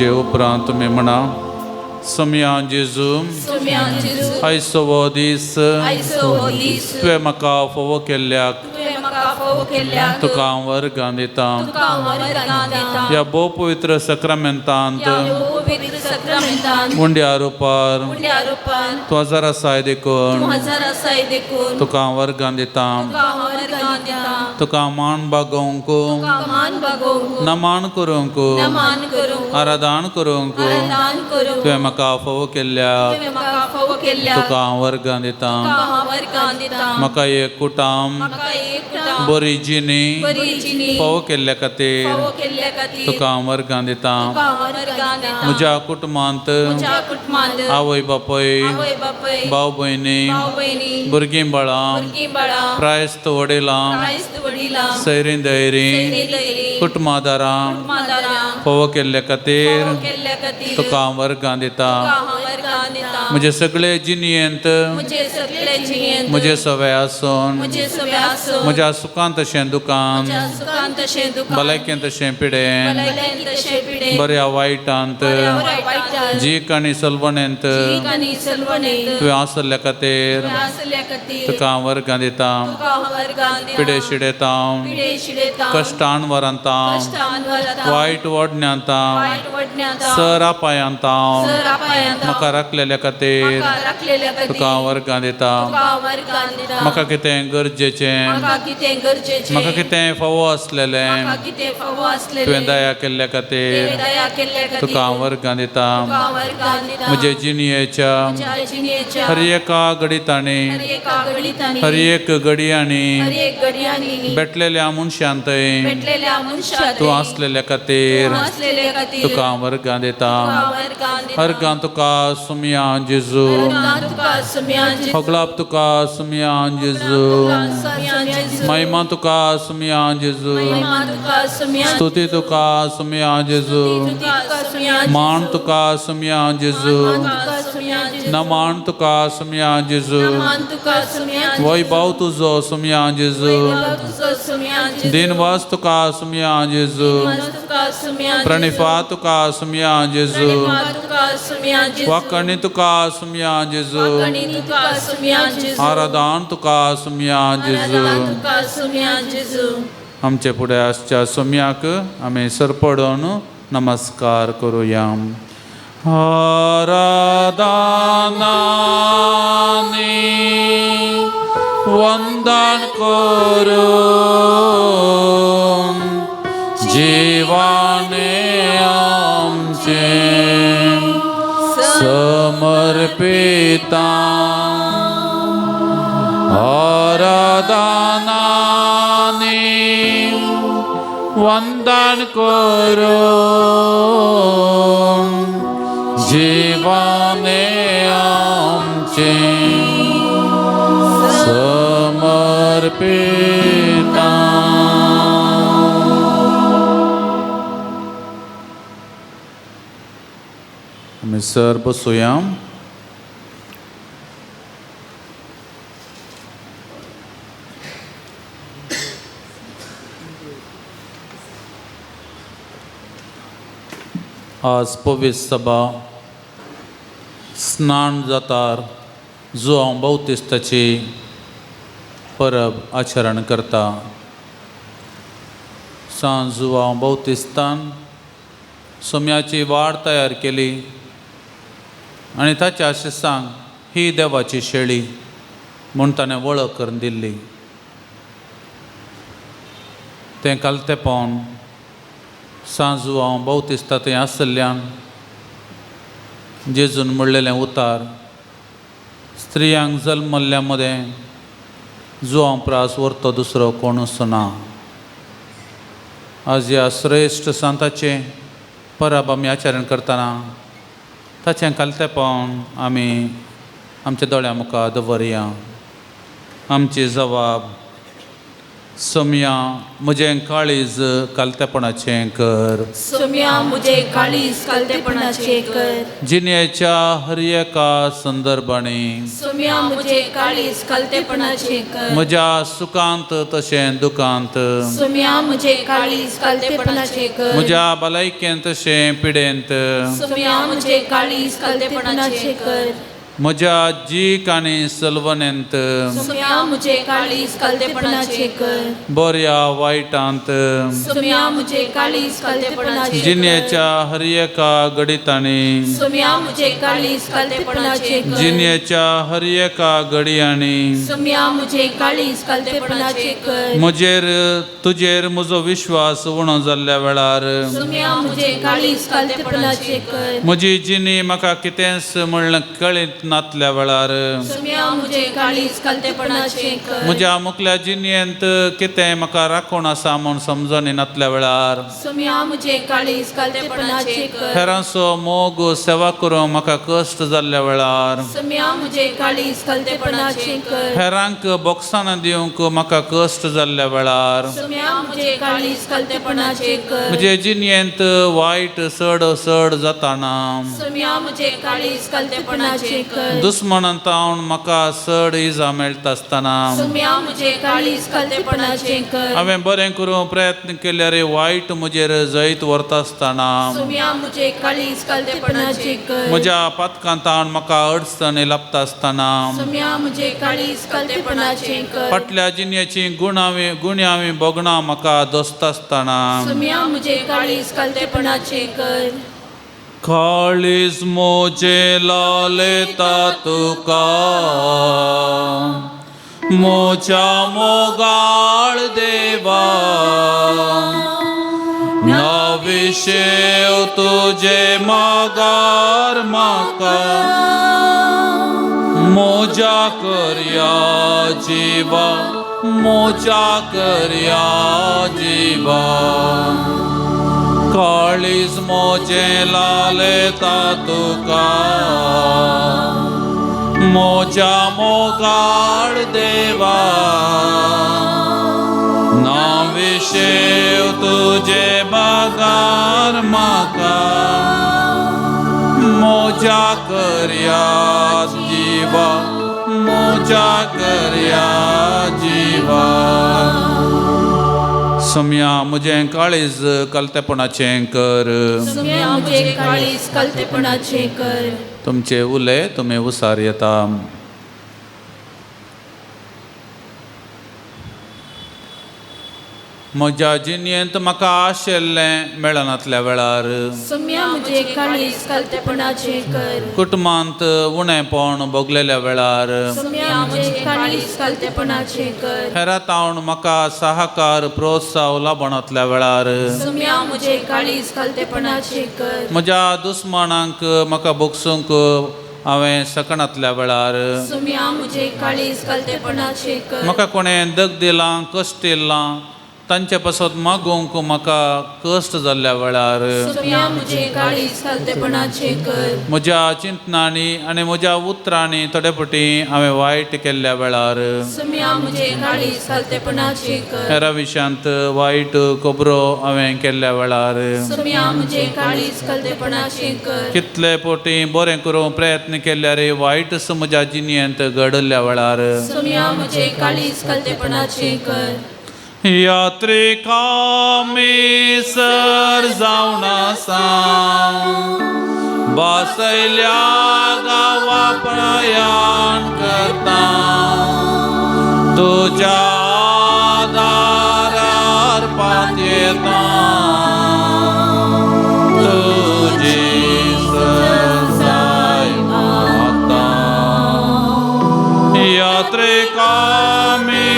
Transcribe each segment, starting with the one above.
म्हजे उपरांत तुमी म्हणा, सोमया जेजू, आयचो हो दीस तुवें म्हाका फावो केल्ल्याक तुका हांव वर्गां दितां. ह्या भोव पवित्र सक्रामेंतांत उंड्या रुपार तूं हजार आसाय देखून तुका हांव वर्गां दितां. तुका हांव मान बागोवंक, नमान करूंक, आराधन करूंक तुवें म्हाका फावो केल्ल्याक तुका हांव वर्गां दितां. म्हाका एक कुटाम बरी जिणी फावो केल्ल्या खातीर तुका हांव वर्गां दितां. म्हज्या कुटुंबांत आवय बापूय, भाव भयणी, भुरगीं बाळां, प्रायस्त वडिलां, सैरीं दैरीं, कुटुंबादारां फावो केल्ल्या खातीर तुका हांव वर्गां दितां. म्हजे सगळे जिणयेंत म्हजे सवय आसून म्हज्या सुखांत तशें दुखान, भलायकेंत तशें पिडेन, बऱ्या वायटांत, जीक आनी सलवणेंत तुवें आसल्या खातीर तुका हांव वर्गां दितां. पिडे शिडेतां, कश्टान वरांतां, वायट वडण्यांतां, सर अपायांतां म्हाका राखलेल्या खातीर तुका हांव वर्गां दितां. म्हाका कितें गरजेचें, म्हाका कितें फावो आसलेलें तुवें दया केल्ल्या खातीर तुका हांव वर्गां दितां. म्हजे जिणयेच्या हर एका घडितांनी, हर एक घडयांनी भेटलेल्या मनशान थंय तूं आसलेल्या खातीर तुका हांव वर्गां दितां. हरगां तुका सुमया जेजू, होगळाप तुका सुमया जेजू, महिमा तुका सुमया जेजू, स्तुती तुका सुमया जेजू, मान तुका सुमया जेजू, नमान तुका सुमया जेजू, वैभव तुजो सुमया जेजू, दिनवास तुका सुमया जेजू, प्रणिफा तुका सुमया जेजू, वाकणी तुका सुमया जेजू, आराधन तुका सुमया जेजू. आमचे फुडें आसच्या सोम्याक आमी सरपडून नमस्कार करुया. आराधनानी वंदन करूं जिवाने आमचे समर्पिता. आराधनानी वंदन करूं जिवाने आमचे समर्पिता. आमी सर बसुया. आज पवित्र सभा स्नान जातार जुआंव बाउतिस्ताची परब आचरण करता. सांज जुआंव बाउतिस्तान सोम्याची वाड तयार केली आनी ताच्या आशिसांक ही देवाची शेळी म्हूण ताणें वळख करून दिल्ली. तें कालतें पावन सांजुआंव बाउतिस्ता थंय आसल्यान जेजून म्हणलेलें उतार, स्त्रियांक जल्मल्ल्या मदें जुआंव प्रास व्हरतो दुसरो कोणूच ना. आज ह्या श्रेश्ठ सांताचें परब आमी आचरण करतना ताचें कालतें पावन आमी आमच्या दोळ्या मुखार दवरया. आमची जबाब सोम्या म्हजें काळीज कालतेपणाचें कर. सोम्या मुझे काळीज कालतेपणाचें कर. जिणेच्या हर एका संदर्भांनी. सोम्या मुझे काळीज कालतेपणाचें कर. म्हज्या सुखांत तशें दुखांत. सोम्या मुझे काळीज कालतेपणाचें कर. म्हज्या भलायकेंत तशें पिडेंत. सोम्या मुझे काळीज कालतेपणाचें कर. म्हज्या जीक आनी सलवणेंत. सोम्या मुझे काळीज कालतेपणाचें कर. बऱ्या वायटांत. सोम्या मुझे काळीज कालतेपणाचें कर. जिणेच्या हर एका घडितांनी. सोम्या मुझे काळीज कालतेपणाचें कर. जिणेच्या हर एका घडयांनी. सोम्या मुझे काळीज कालतेपणाचें कर. म्हजेर तुजेर म्हजो विश्वास उणो जाल्ल्या वेळार. सोम्या मुझे काळीज कालतेपणाचें कर. म्हजी जिणी म्हाका कितेंच म्हणलें कळीत नातल्या वेळार. सोम्या मुझे काळीज कालतेपणाचें कर. म्हज्या मुखल्या जिणेंत कितें म्हाका राखून आसा म्हूण समजणी नातल्या वेळार. सोम्या मुझे काळीज कालतेपणाचें कर. हेरांचो मोग सेवा करूंक म्हाका कश्ट जाल्ल्या वेळार. सोम्या मुझे काळीज कालतेपणाचें कर. हेरांक बोक्सानां दिवंक म्हाका कश्ट जाल्ल्या वेळार. सोम्या मुझे काळीज कालतेपणाचें कर. म्हजे जिणेंत वायट चड चड जाताना. सोम्या मुझे काळीज कालतेपणाचें कर. दुस्मनान तावन म्हाका चड इजा मेळटा आसतना. सोम्या मुझे काळीज कालतेपणाचें कर. हांवें बरें करूंक प्रयत्न केल्यार वायट म्हजेर जैत व्हरता आसतना. सोम्या मुझे काळीज कालतेपणाचें कर. म्हज्या पातकां तावन म्हाका अडचणी लाबता आसतना. सोम्या मुझे काळीज कालतेपणाचें कर. फाटल्या जिणेची गुण्यावी भोगणां म्हाका दोसता आसतना. सोम्या मुझे काळीज कालतेपणाचें कर. काळीज मोजे लालेता तुका मोच्या मोगाळ देवा ना विशेव तुजे मागार म्हाका मोजा करया जीवा मोजा करया जीवा. काळीज मोजे लालेता तुका मोजा मोगाळ देवा ना विशेव तुजे बागार म्हाका मोजा करया जीवा मोजा करया जीवा. सोम्या म्हजें काळीज कालतेपणाचें कर. सोम्या मुझे काळीज कालतेपणाचें कर. तुमचे उले तुमी उसार येता. म्हज्या जिणेंत म्हाका आशिल्लें मेळनातल्या वेळार. सोम्या मुझे काळीज कालतेपणाचें कर. कुटुंबांत उणेपण भोगलेल्या वेळार. सोम्या मुझे काळीज कालतेपणाचें कर. हेरा तावन म्हाका सहकार प्रोत्साह लाबणांतल्या वेळार. सोम्या मुझे काळीज कालतेपणाचें कर. म्हज्या दुस्मानांक म्हाका भोगसूंक हांवें सकणांतल्या वेळार. सोम्या मुझे काळीज कालतेपणाचें कर. म्हाका कोणें दग दिलां कश्ट दिलां तांचे पासत मागूंक म्हाका कश्ट जाल्ल्या वेळार. सोम्या मुझे काळीज कालतेपणाचें कर. म्हज्या चिंतनांनी आनी म्हज्या उतरांनी थोडे फावटी हांवें वायट केल्ल्या वेळार. सोम्या मुझे काळीज कालतेपणाचें कर. हेरा विशयांत वायट खबरो हांवें केल्ल्या वेळार. सोम्या मुझे काळीज कालतेपणाचें कर. कितले फावटी बरें करूंक प्रयत्न केल्यार वायट म्हज्या जिणेंत घडल्ल्या वेळार. सोम्या मुझे काळीज कालतेपणाचें कर. यात्रिका मी सर जावन आसा बसयल्या गांवा प्रयाण करता तुज्या दारार पातयेता तुजी सजाय मागता. यात्रिका मी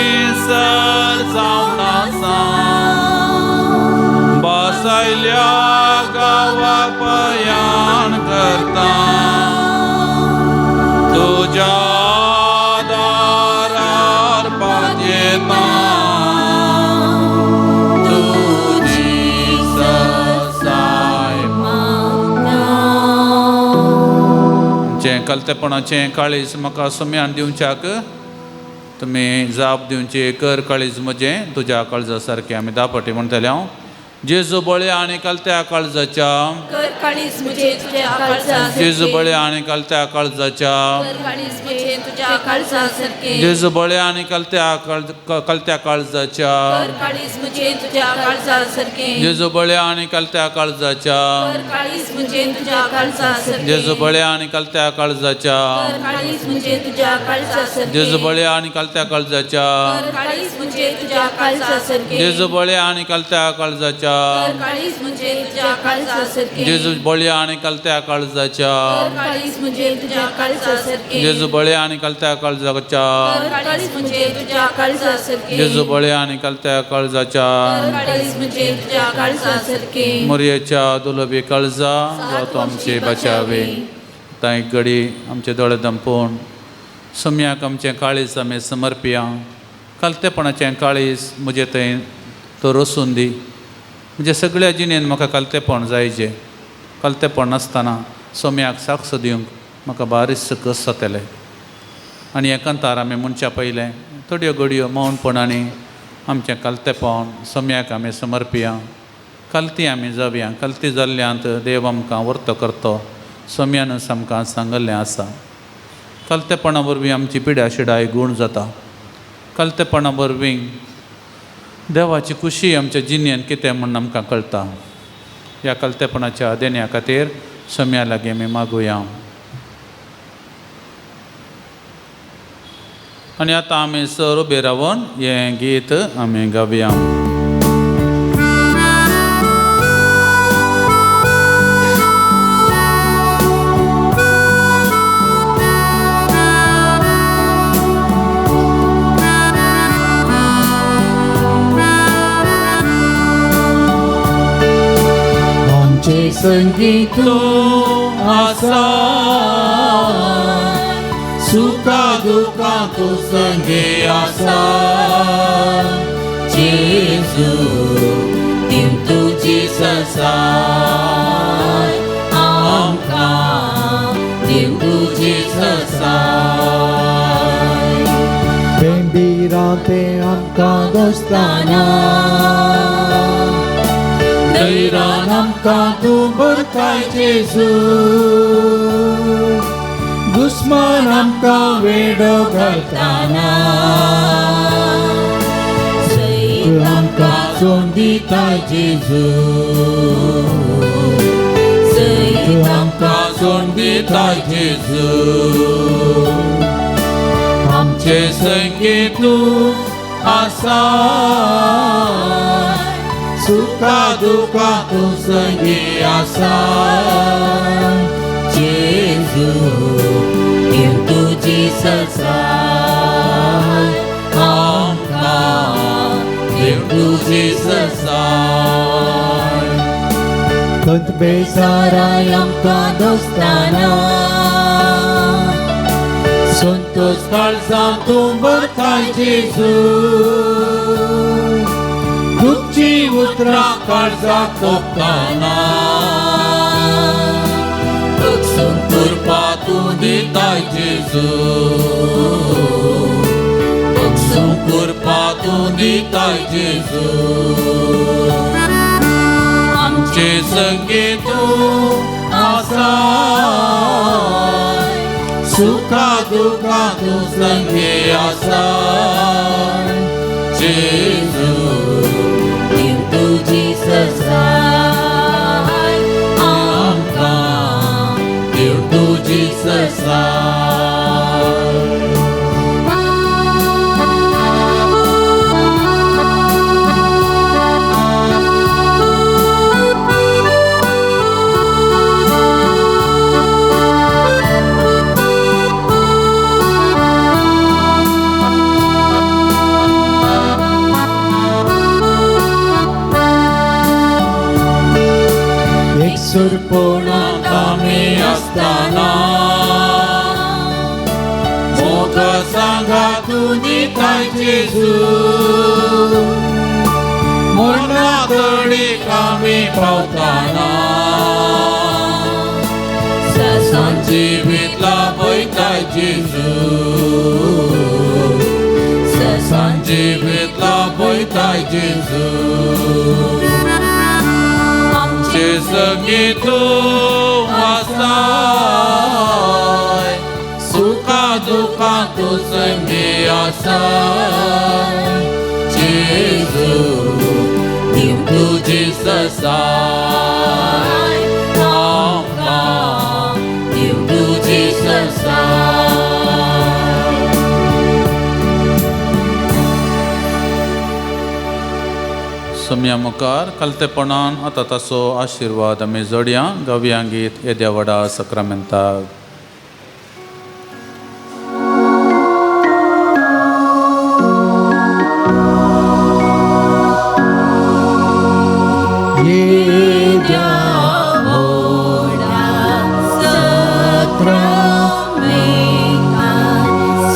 सर जावन आसा बसयल्या गांवा प्रयाण करता तुज्या दारार पातयेता तुजी सजाय मागता. जें कलतेपणाचें काळीज म्हाका सोम्यान दिवच्याक तुमी जाप दिवची कर काळीज म्हजें तुज्या काळजा सारकें आमी दापटी म्हणटले हांव जेजू बळ्या आनी कलत्या काळजाच्या कर काळीज म्हजें तुज्या काळजा जेजू बळ्या आनी कलत्या काळजाच्या कर काळीज म्हजें तुज्या काळजा सारकें जेजू बळ्या आनी कलत्या कलत्या काळजाच्या कर काळीज म्हजें तुज्या काळजा सारकें जेजू बळ्या आनी कलत्या काळजाच्या कर काळीज म्हजें तुज्या काळजा सारकें जेजू बळ्या आनी कलत्या काळजाच्या कर काळीज म्हजें तुज्या काळजा सारकें जेजू बळ्या आनी कलत्या काळजाच्या कर काळीज म्हजें तुज्या काळजा सारकें जेजू बळ्या आनी कलत्या काळजाच्या कर काळीज म्हजें तुज्या काळजा सारकें जेजू बळ्या आनी कलत्या काळजाच्या कर काळीज म्हजें तुज्या काळजा सारकें जेजू बळ्या आनी कलत्या काळजाच्या कर काळीज म्हजें तुज्या काळजा सारकें जेजू बळ्या आनी कलत्या काळजाच्या कर काळीज म्हजें तुज्या काळजा सारकें मोरयेच्या दुलबी काळजा जावं तूं आमचे बचावे. आतां एक घडी आमचे दोळे दंपून सम्याक आमचें काळीज आमी समर्पिया. कालतेपणाचें काळीज म्हजें थंय तो रसून दी. म्हज्या सगळ्या जिणेन म्हाका कालतेपण जायचें. कालतेपण नासतना सोम्याक साक्ष दिवंक म्हाका बारीस कस जातलें. आनी एकांतार आमी म्हणच्या पयलें थोड्यो घडयो मौनपणांनी आमचें कालतेपण सोम्याक आमी समर्पिया. कलती आमी जावया. कलती जाल्ल्यांत देव आमकां वर्तो करतो सोम्यानूच आमकां सांगल्लें आसा. कलतेपणा वरवीं आमची पिड्या शिडाय गूण जाता. कलतेपणा वरवीं देवाची खुशी आमच्या जिणेन कितें म्हूण आमकां कळटा. ह्या कलतेपणाच्या देण्या खातीर सोम्या लागीं आमी मागुया. आनी आतां आमी सर उबे रावन हें गीत आमी गावया. संगी तूं आसा सुखा दुखा तूं संगी आसा जेजू दिव तुजी ससाय आमकां दिव तुजी ससाय. बेंबीराते आमकां दोस्ताना दैरान आमकां तूं भरताय जेजू दुस्मान आमकां वेडो घालताना आमकां सोड दिताय जेजू आमकां सोड दिताय जेजू. आमचे संगी तूं आसा सुखा दुखा तूं संगी आसा जेजू दिव तुजी ससाय आमकां दिव तुजी ससाय. खंत बेजाराय आमकां दोस्ताना संतोष काळजां तूं भरताय जेजू दुखची उतरां काळजाक तोपताना कृपा तूं दिताय जेजू कृपा तूं दिताय जेजू. आमचे संगी तूं आसा सुखा दुखा तूं संगी आसा जेजू दिव तुजी ससाय आमकां दिव तुजी ससाय. एकसुरपणांत आमी आसतना मोग सांगा तूं दिताय जेजू मरणा तडीक आमी पावताना जिवीत लाभयताय जेजू. जिवीत लाभयताय जेजू. आमचे सगळी तूं आसाय, सुखा दुखा तूं संगी आसाय जेजू, दिव तुजी ससाय आमकां, दिव तुजी ससाय. सम्या मुखार कलतेपणान आतां ताचो आशिर्वाद आमी जोडया. गावया गीत येद्या व्हडा सक्रामेंताक. येद्या व्हडा सक्रामेंताक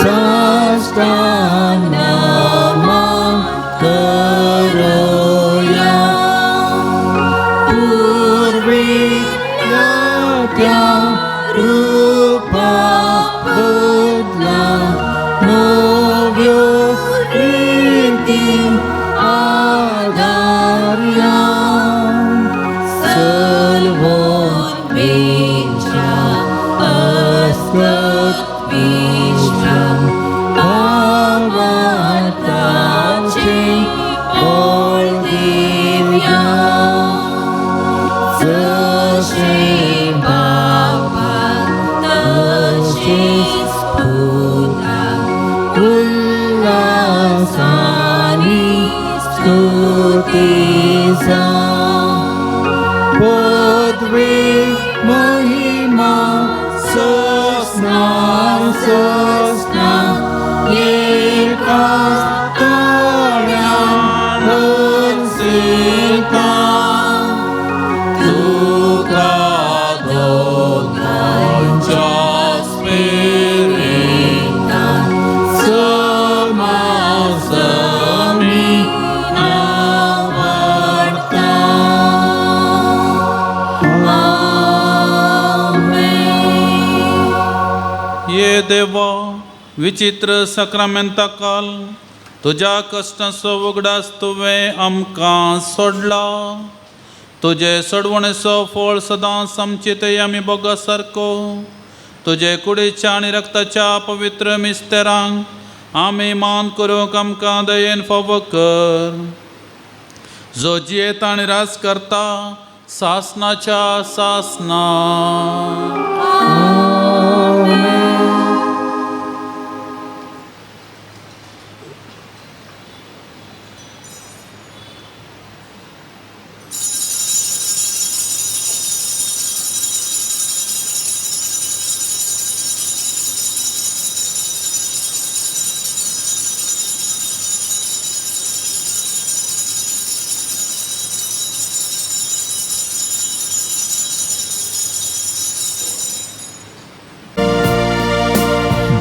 साश्टांग नमन करुया. पुर्विल्ल्या त्या रुपा बदला नव्यो रिती आदारया. सलवोन वेच्या अस्कत विश्राम भावार्थाचे बळ दिवया. जशें बापाक तशेंच पुताक उल्हासानी स्तुती जावं. पदवी महिमा ससना ससना एकाच तळ्यान भरसिता. तुका दोगांच्या स्पिरितान समासमी आवडता. आमेन. ये देवा विचित्र सक्रामेंता काल तुज्या कश्टांचो उगडास तुवें आमकां सोडला. तुजे सोडवणेचो फळ सदांच आमचे ते आमी भोगा सारको तुजे कुडीच्या आनी रक्ताच्या पवित्र मिस्तेरांक आमी मान करूंक आमकां दयेन फावो कर, जो जियेता आनी राज करता सासनाच्या सासना.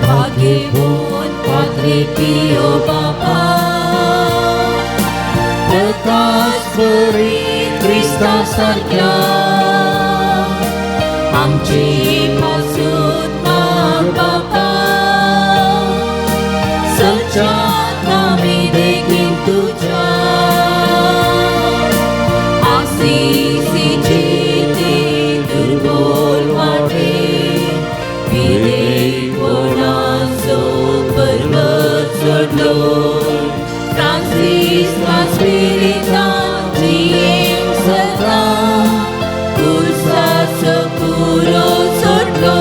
भाग्यवान पाद्रे पियो बापा, प्रकाश बरी क्रिस्ता सारक्या आमचे पासून माग बापा, सच्चात आमी देखीन तुज्या. आसिसीचे ते दुर्बोल वाटे विधेयपणाचो पर्वत चडलो. फ्रांसिस्का स्पिरितान जियेवंक सदां कुर्साचो पुरो सोडलो.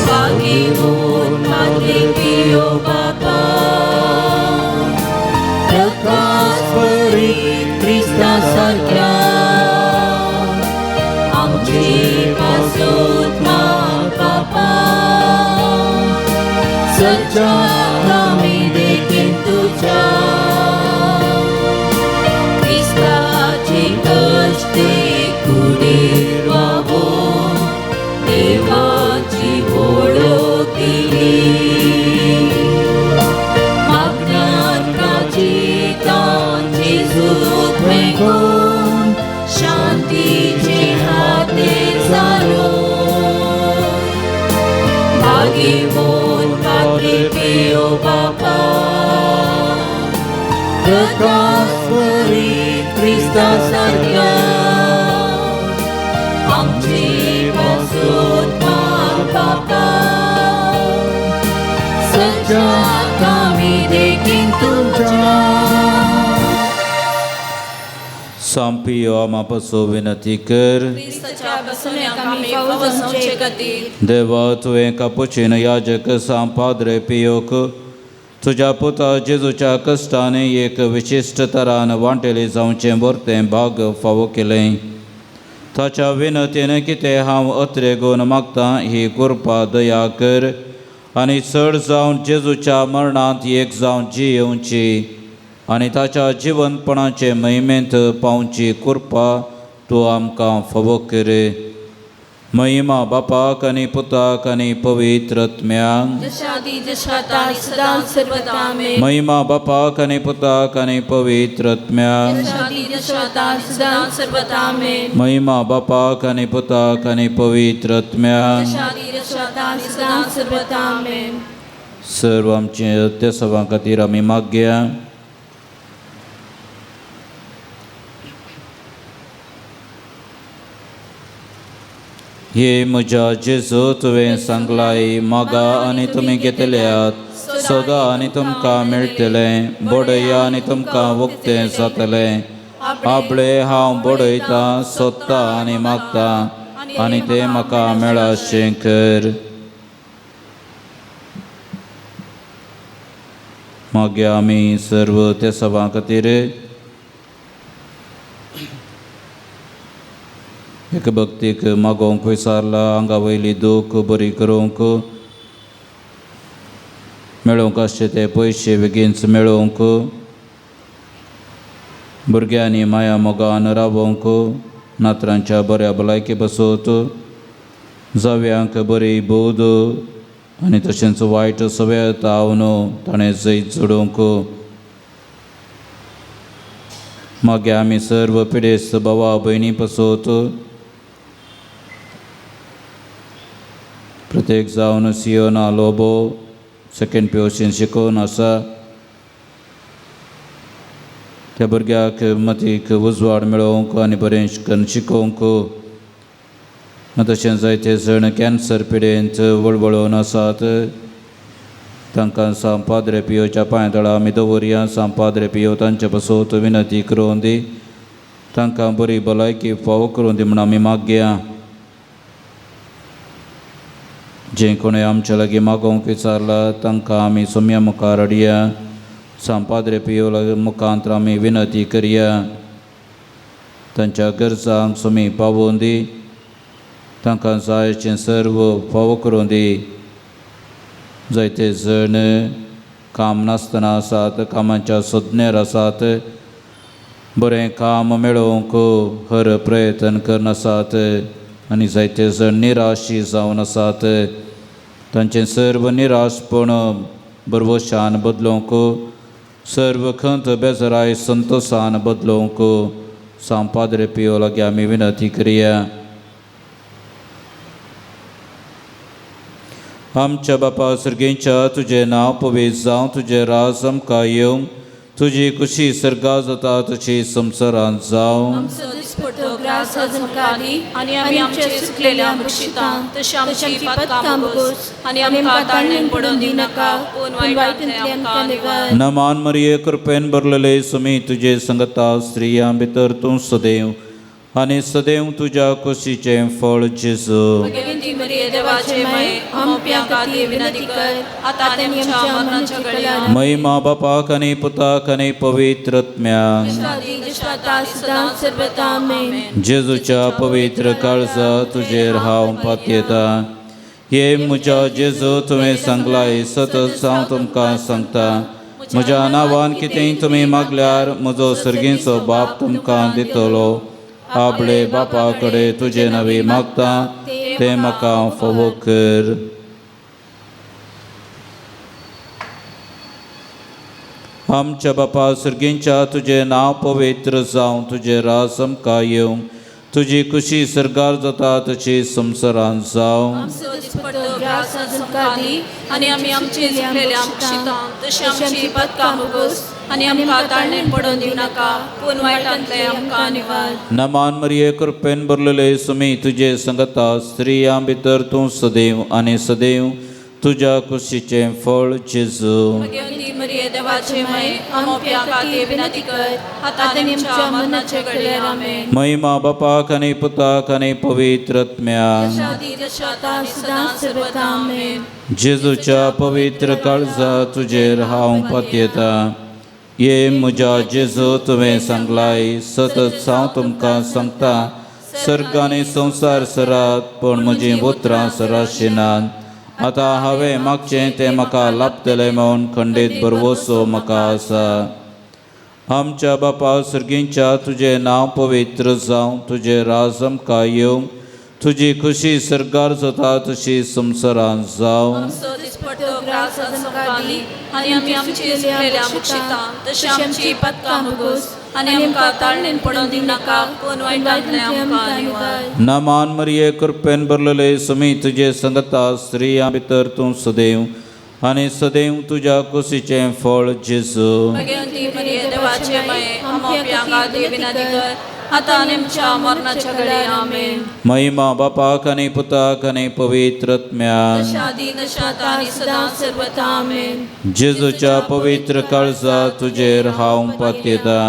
भाग्यवान पाद्रे पियो बापा, प्रकाश बरी क्रिस्ता सारक्या आमचे पासून माग बापा, सच्चात आमी देखीन तुज्या. क्रिस्ताचे कश्टे कुडीर वावोवन देवाची वळख दिली. मागण्यान प्राचितान जेजूक मेगून शांतीचे हाते जालो. भाग्यवान पाद्रे पियो बापा, क्रिस्ता सारक्या आमचे पासून माग बापा सज्जाक आमी देखीन तुमच्या. सांपियो आमा पासून विनंती कर. क्रिस्ताच्या बसण्याक आमी फावो जावचे खातीर. देवा तुवें कापुचीन याजक सांव पाद्रे पियोक तुज्या पुता जेजूच्या कश्टांनी एक विशिश्ट तरान वांटेली जावचें वर्तें भाग फावो केलें. ताच्या विनंतीन कितें हांव अत्रेगून मागतां ही कृपा दया कर आनी चड जावन जेजूच्या मरणांत एक जावन जियेवची आनी ताच्या जिवनपणाचे महिमेंत पावची कृपा तूं आमकां फावो कर. महिमा बापाक आनी पुताक आनी पवित्र आत्म्याक. जशा आदी जशा आतां आनी सदां सर्वदा आमेन. महिमा बापाक आनी पुताक आनी पवित्र आत्म्याक. जशा आदी जशा आतां आनी सदां सर्वदा आमेन. महिमा बापाक आनी पुताक आनी पवित्र आत्म्याक. जशा आदी जशा आतां आनी सदां सर्वदा आमेन. सर्व आमचे त्या सभां खातीर आमी मागया. हे म्हज्या जेजू तुवें सांगलाय मागा आनी तुमी घेतल्यात, सोदा आनी तुमकां मेळटलें, बडया आनी तुमकां उक्तें जातलें. आपले हांव बडयतां, सोदता आनी मागतां आनी तें म्हाका मेळाशें कर. मागीर आमी सर्व त्या सभां खातीर एक भक्तीक मागोवंक विसारला, आंगा वयली दूख बरी करूंक मेळोवंक आसचे ते पयशे बेगीनच मेळोवंक, भुरग्यांनी माया मोगान रावोवंक, नातरांच्या बऱ्या भलायके बसोत, जाव्यांक बरी बोध आनी तशेंच वायट सवय तावन ताणें जैत जोडोवंक. मागीर आमी सर्व पिडेस्त भावा भयणी पसोत प्रत्येक जावन सियोना लोबो सेकेंड पिओसीन शिकोवन आसा त्या भुरग्याक मतीक उजवाड मेळोवंक आनी बरें शिकोवंक. तशें जायते जण कॅन्सर पिडेंत वळवळून आसात तांकां सांव पाद्रे पियोच्या पांय तळा आमी दवरया. सांव पाद्रे पियो तांचे पासत विनंती करून दी, तांकां बरी भलायकी फावो करून दी म्हूण आमी मागया. जे कोणें आमच्या लागीं मागोवंक विचारला तांकां आमी सोम्या मुखार हाडया. सांव पाद्रे पियो मुखांत आमी विनंती करया, तांच्या गरजांक सोमी पावोवन दी, तांकां जायचें सर्व फावो करून दी. जायते जण काम नासतना आसात, कामाच्या सोदनेर आसात, बरें काम मेळोवंक हर प्रयत्न करून आसात आनी जायते जण निराशी जावन आसात, तांचें सर्व निराशपण बरवशान बदलोवंक, सर्व खंत बेजराय संतोशान बदलोवंक सांव पाद्रे पियो लागीं आमी विनंती करया. आमच्या बापा सर्गेंच्या तुजें नांव पवित्र जावं, तुजें राज आमकां येवं, तुजी खुशी सर्गा जाता तशी संवसारांत जावं. आमचो दिसपट्टो ग्रास आज आमकां दी आनी आमी आमचे सुकलेल्या बक्षितां तशें आमची पातकां भोगोस आनी आमकां ताळणेन पडोवन दिनाका, पूण वायटांतल्यान आमकां निवार. नमान मरिये कृपेन भरलेले सुमी तुजे संगता, स्त्रियां भितर तूं सदैव आनी सदैव तुज्या कुशीचें फळ जेजू. भगवंती मरिये देवाचे माये आमच्या खातीर विनंती कर आतां आनी आमच्या मरणाच्या घडयार. महिमा बापाक आनी पुताक आनी पवित्र आत्म्याक. सदां सर्वदा आमेन. जेजूच्या पवित्र काळजा तुजेर हांव पातयेता. हे म्हज्या जेजू तुवें सांगलाय सतत हांव तुमकां सांगता, म्हज्या नांवान कितेंय तुमी मागल्यार म्हजो सर्गींचो बाप तुमकां दितलो. आपले बापा कडेन तुजे नवी मागता तें म्हाका फावो कर. आमच्या बापा सर्गींच्या तुजें नांव पवित्र जावं, तुजें राज आमकां येवं, तुजी खुशी सरकार जाता तशी संवसारांत जावं. आमचो दिसपट्टो ग्रास आज आमकां दी आनी आमी आमचे चुकलेल्या बक्षिता तशी आमची पदकां भोगोस आनी आमकां ताळणेन पडोवन दिवं नाका, पूण वायटांतलें आमकां निवार. नमान मरिये, कृपेन भरलेले, सुमी तुजे संगता, स्त्रियां भितर तूं सदैव आनी सदैव तुज्या कुशीचें फळ जेजू. भगवंती मरिये, देवाचे माये, आमोप्या खातीर विनंती कर, आतां आनी आमच्या मरणाचे घडयेर. आमेन. महिमा बापाक आनी पुताक आनी पवित्र आत्म्याक. आदी जशा आतां आनी सदां सर्वदा. आमेन. जेजूच्या पवित्र काळजा, तुजेर हांव पातयेता. ये म्हज्या जेजू, तुवें सांगलाय, सतत हांव तुमकां सांगता, सर्ग आनी संवसार सरात पूण म्हजीं उतरां सराशिनात. आतां हांवें मागचें तें म्हाका लाभतलें म्हूण खंडीत भरवंसो म्हाका आसा. आमच्या बापा सर्गींच्या, तुजें नांव पवित्र जावं, तुजें राज आमकां येवं, तुजी खुशी सर्गार जाता तशी संवसारांत जावं. आमचो दिसपट्टो ग्रास आज आमकां दी आनी आमी आमची चुकलेल्या बक्षिता तशी आमची पदकां भोगोस आनी आमकां ताळणेन पडोवन दिवं नाका, पूण वायटांतलें आमकां निवार. नमान मरिये, कृपेन भरलेले, सुमी तुजे संगता, स्त्रियां भितर तूं सदैव आनी सदैव तुज्या कुशीचें फळ जेजू. भगवंती मरिये, देवाचे माये, आमोप्या खातीर विनंती कर, आतां आनी आमच्या मरणाच्या घडये. आमेन. महिमा बापाक आनी पुताक आनी पवित्र आत्म्याक. तशा आदी तशा आतां आनी सदां सर्वदा. आमेन. जेजूच्या पवित्र काळजा, तुजेर हांव पातयेता.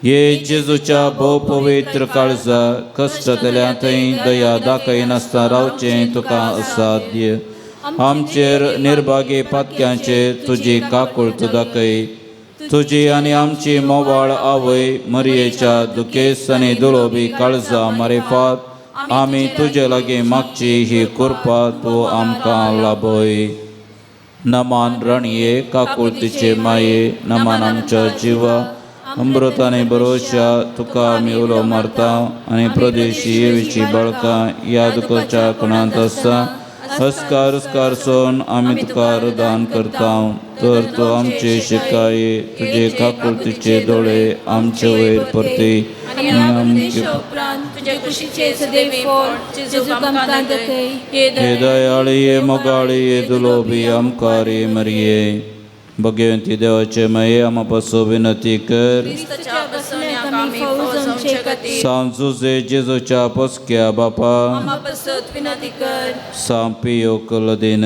ये जेजूच्या भोव पवित्र काळजा, कश्टतल्या थंय दया दाखयनासतना रावचें तुका असाध्य. आमचेर निर्भागी पातक्यांचेर तुजी काकुळट दाखय. तुजी आनी आमची मोवाळ आवय मरियेच्या दुखेस आनी दुलोबी काळजा मारिफात आमी तुजे लागीं मागची ही कृपा तूं आमकां लाभय. नमान राणये, काकुळतीचे माये, नमान आमच्या जिवा, अमृत आनी भरोशा, तुका आमी उलो मारता आनी प्रदेशी येवची बाळकां याद करच्या कोणांत आसता हस्कार हस्कार सोन आमी तुका रुदान करता. तर तूं आमचे शिकाये, तुजे काकुळतीचे दोळे आमचे वयर परती आनी आनी ह्या आमचे उपदेशा उपरांत तुज्या कुशीचे सदैव फळ जेजू आमकां दाखय. हे हे दयाळी, हे मोगाळी, हे दुलोबी आमकां मरिये, भगवंती देवाचे माये, आमा पासून विनंती कर. क्रिस्ताच्या बसवण्याक आमी फावो जावचे खातीर सांत जुजे जेजूच्या पोसक्या बापा, आमा पासत विनंती कर. सांपियो कलदीन,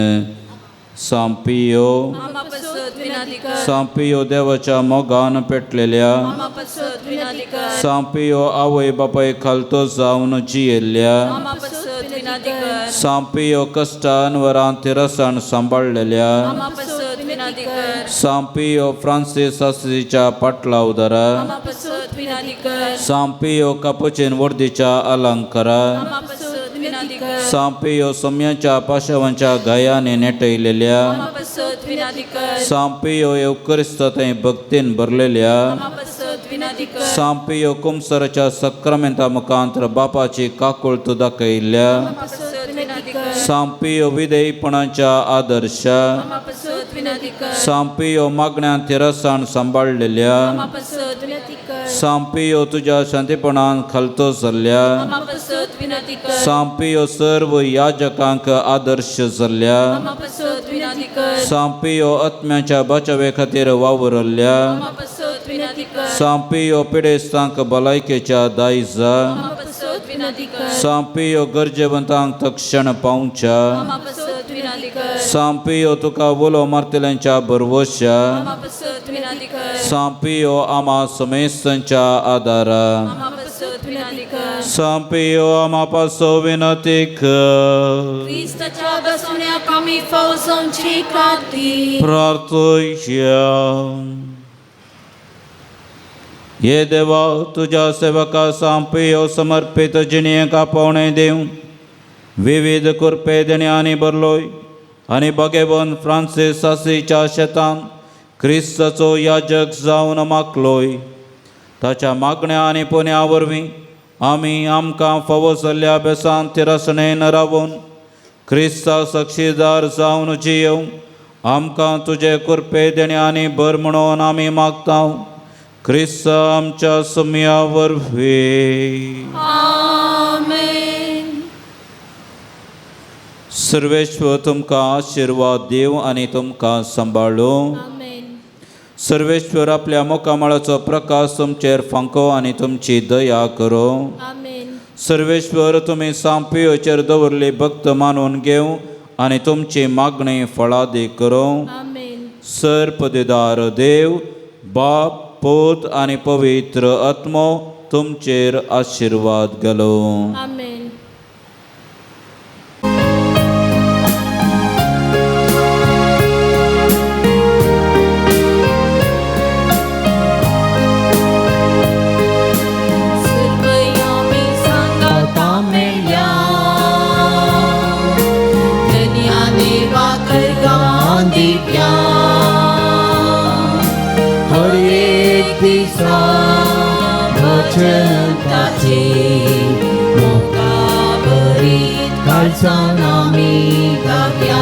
सांपियो, आमा पासत विनंती कर. सांपियो देवाच्या मोगान पेटलेल्या, आमा पासत विनंती कर. सांपियो आवय बापाय खालतो जावन जियेल्ल्या, आमा पासत विनंती कर. सांपियो कश्टान वरां रसाण सांबाळलेल्या, आमा पासत विनंती कर. सांपियो फ्रांसीस आसीच्या पाटलावदारा, आमा पासत विनंती कर. सांपियो कापुचीन वर्दीच्या अलंकारा, आमा पासत विनंती कर. सांपियो सोम्याच्या पाशावांच्या गायाने नेटयलेल्या, आमा पासत विनंती कर. सांपियो येवक्रिस्त थंय भक्तीन भरलेल्या, आमा पासत विनंती कर. सांपियो कुमसराच्या सक्रामेंता मुखांतर बापाची काकुळट दाखयल्ल्या, आमा पासत विनंती कर. सांपियो विधेयपणाच्या आदर्शा, आमा पासत विनंती कर. सांपियो मागण्यांत थिरसाण सांबाळलेल्या, आमा पासत विनंती कर. सांपियो तुज्या शांतीपणान खालतो जाल्ल्या, आमा पासत विनंती कर. सांपियो सर्व याजकांक आदर्श जाल्ल्या, आमा पासत विनंती कर. सांपियो आत्म्याच्या बचावे खातीर वावरल्ल्या, आमा पासत विनंती कर. सांपियो पिडेस्तांक भलायकेच्या दायजा, आमा पासत विनंती कर. सांपियो गरजेवंतांक तक्षण पावच्या, आमा पासत विनंती कर. सांपियो तुका उलो मारतल्यांच्या भरवश्या, आमा पासत विनंती कर. सांपियो आमा समेस्तांच्या आदारा, आमा पासत विनंती कर. सांपियो आमा पासो विनंती कर. क्रिस्ताच्या बसवण्याक आमी फावो जावचे खातीर प्रार्थया. हे देवा, तुज्या सेवका सांपियो समर्पित जिणेक आपोवणें दिवं विविध कृपे देण्यानी भरलोय आनी भगेवन फ्रांसीस आसीच्या शेतान क्रिस्ताचो याजक जावन मागलोय. ताच्या मागण्या आनी पुण्या वरवीं आमी आमकां फावो जाल्ल्या बेसान तिरसणेन रावून क्रिस्ता साक्षीदार जावन जियोवं. आमकां तुजे कृपे देण्यानी भर म्हणून आमी मागता. क्रिस्त आमच्या सुमया वरवीं. आमेन. सर्वेश्वर तुमकां आशिर्वाद दिवं आनी तुमकां सांबाळूं. आमेन. सर्वेश्वर आपल्या मुखामळाचो प्रकाश तुमचेर फांको आनी तुमची दया करूं. आमेन. सर्वेश्वर तुमी सांपियोचेर दवरली भक्त मानून घेवं आनी तुमची मागणी फळादी करूं. आमेन. सर्पदिदार देव बाप, पूत आनी पवित्र आत्मो तुमचेर आशिर्वाद घालूं. आमेन. सर्वयामी सांगाता मेळ्या, धन्या देवा करगां दिव्या. हर एक दिसा वचन ताचे मोगा भरीत कालसान आमी गाव्या.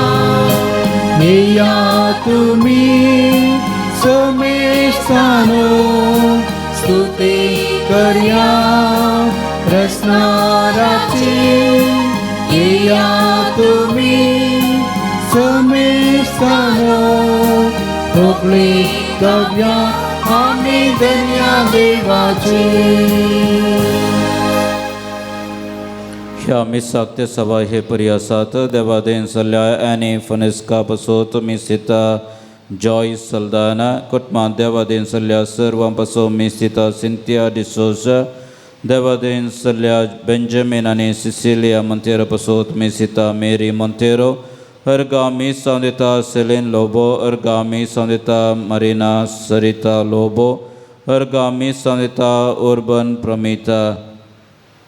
येया तुमी समेस्तानो, स्तुती करया रसनाराची. येया तुमी समेस्तानो, होगळी गावया आमी धन्या देवाची. ह्या मिसाक ते सभा हे परी आसात. देवादेन सल्ल्या एनी फनेस्का पसो मिसिता जॉय सल्दाना. कुटुंबांत देवादेन सल्ल्या सर्वां पसो मिसिता सिंथिया डिसोजा. देवादेन सल्ल्या बेंजामीन आनी सिसिलिया मोंतेरो पसो मिसिता मेरी मोंतेरो. अर्गा मिसांव दिता सेलीन लोबो. अर्गा मिसांव दिता मरिना सरिता लोबो. अर्गा मिसांव दिता उर्बन प्रमिता.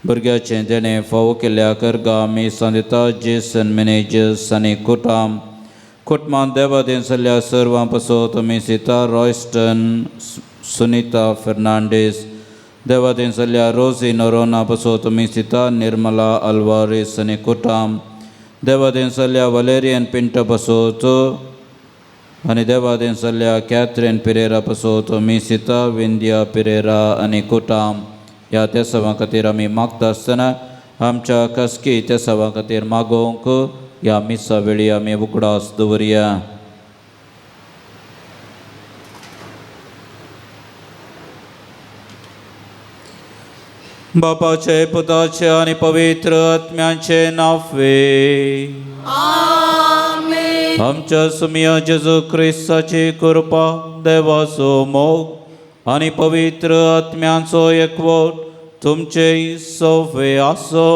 भुरग्याचें देणें फावो केल्ल्या कर्गा मिसांव दिता जेसन मेनेजस आनी कुटाम. कुटुंबांत देवादेन सल्ल्या सर्वां पसो मिसिता रॉयस्टन सुनिता फेर्नांडीस. देवादेन सल्ल्या रोजी नोरोना पसो मिसिता निर्मला अल्वारीस आनी कुटाम. देवादेन सल्ल्या वलेरियन पिंटो पसोत आनी देवादेन सल्ल्या कॅथरीन पिरेरा पसोत मिसिता विंद्या पिरेरा आनी कुटाम. ह्या तेसांवा खातीर आमी मागता आसतना आमच्या खासगी तेसांवा खातीर मागोवंक ह्या मिसा वेळी आमी उगडास दवरया. बापाचे, पुताचे आनी पवित्र आत्म्याचे नांवे. आमेन. आमच्या सुमिया जेजू क्रिस्ताची कृपा, देवाचो मोग आनी पवित्र आत्म्यांचो एकवट तुमचे सोवे आसो.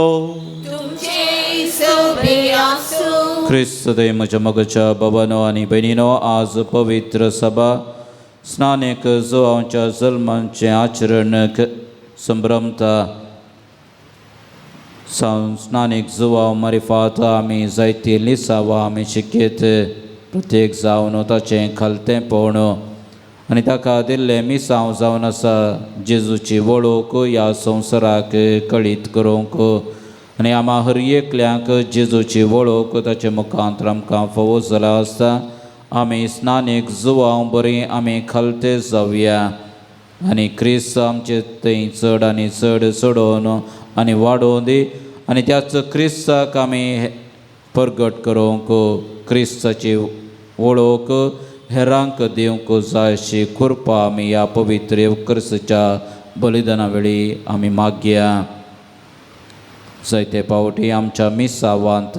तुमचे सोबे आसो. क्रिस्त देव म्हज्या मोगाच्या बाबानो आनी भयणीनो, आज पवित्र सभा स्नानेक जुवांच्या जल्मांचें आचरण संभ्रमता. स्नानीक जुवांव मारिफात आमी जायती लिसांवां आमी शिकयत. प्रत्येक जावन ताचें खालतेंपण आनी ताका दिल्लें मिसांव जावन आसा जेजूची वळख ह्या संवसाराक कळीत करूंक आनी आमा हर एकल्यांक जेजूची वळख ताचे मुखांत आमकां फावो जाला आसता. आमी स्नानीक जुवांव बरी आमी खालते जावया आनी क्रिस्त आमचे थंय चड आनी चड चडोवन आनी वाडोवन दी आनी त्याच क्रिस्ताक आमी परगट करूंक, क्रिस्ताची वळख हेरांक दिवंक जाय अशी कृपा आमी ह्या पवित्र येवक्रिस्ताच्या बलिदाना वेळी आमी मागया. जायते पावटी आमच्या मिसावांत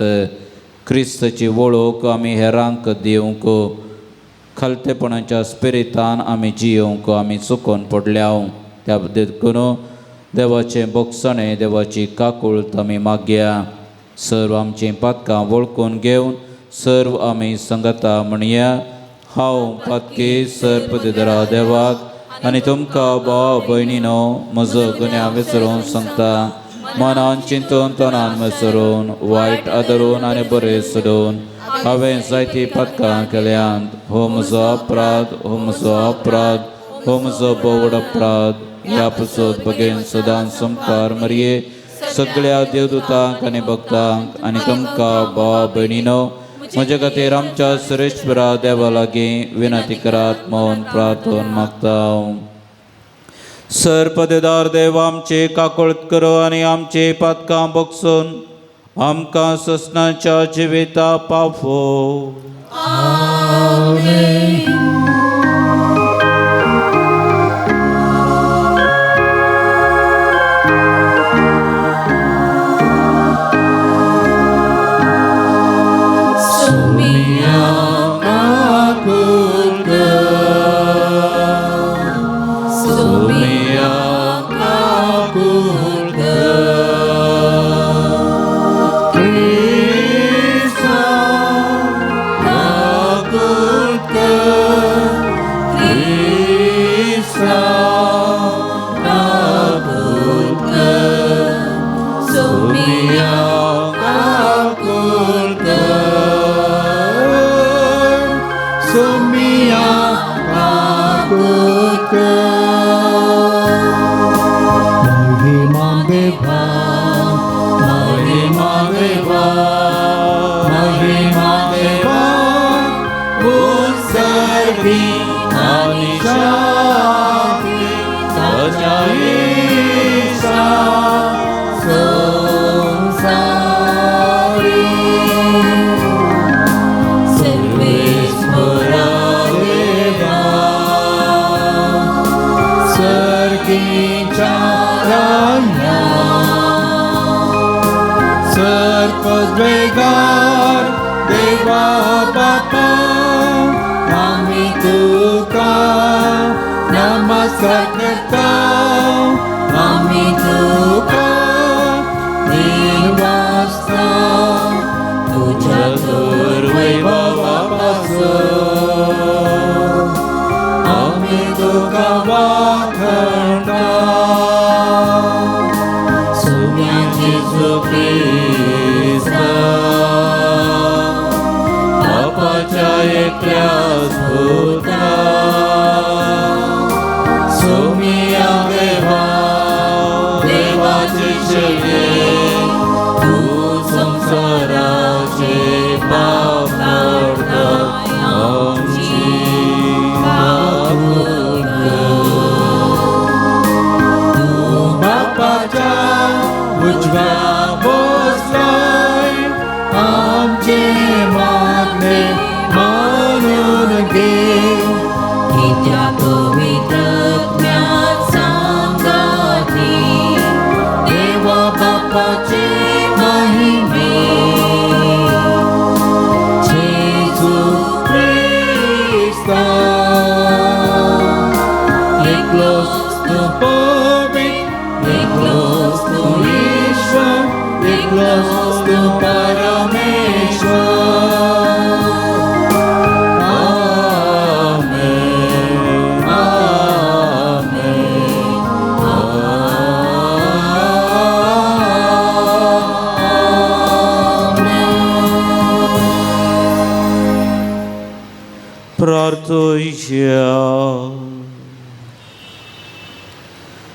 क्रिस्ताची वळख आमी हेरांक दिवंक खालतेपणाच्या स्पिरितान आमी जियोवंक आमी चुकोन पडल्या. त्या देखून देवाचें बोगसणें, देवाची काकूळत आमी मागया. सर्व आमचीं पातकां वळखून घेवन सर्व आमी संगता म्हणया. हांव पातकी सर्पदिदरा देवाक आनी तुमकां भाव भयणीनो म्हजो गुन्यांव विसरून सांगता. मनान चिंतून, तनान विसरून, वायट आदरून आनी बरें सोडून हांवें जायतीं पातकां केल्यांत. हो म्हजो अपराध, हो म्हजो अपराध, हो म्हजो बोवड अपराध. ह्या पसत बगेन सदांच संकार मरये सगळ्या देवदूतांक आनी भक्तांक आनी तुमकां भाव भयणीनो म्हजे खातीर आमच्या सुरेश्वरा देवा लागीं विनंती करात म्हूण प्रार्थन मागता. सरपदेदार देव आमचे काकळत करो आनी आमचे पातकां बगसून आमकां ससनाच्या जिविता पावो. महिमा देवा, महिमा देवा, महिमा देवा, उत्सर्गी आणि शांती ताज्या येशा संसारी. सर्वेश्वरा देवा, सर्गीच्या राया, सर्पद्वेगार देवा बापा, आम्ही तुका नमस्कार करता, आम्ही तुका निवासता तुझ्या दुर्वैभवापासून आम्ही तुका वाखणता. सुम्या जेजू क्रिस्ता, बापाच्या एकल्या पुत्रा, सोमिया देवा, देवाचे चेले, तू संसाराचे पाप काडता, आमची काकूट कर. तू बापाच्या उजव्या बसलाय, आमचे मागणे मानून घे. कित्या पवित्र आत्म्यात सांगाती, देवा बापाचे महिमे. जेजू क्रिस्ता, एकलोच तूं पवित्र, एकलोच तूं ईश्वर, एकलोच तूं परमेश्वर. आमेन, आमेन, प्रार्थुया.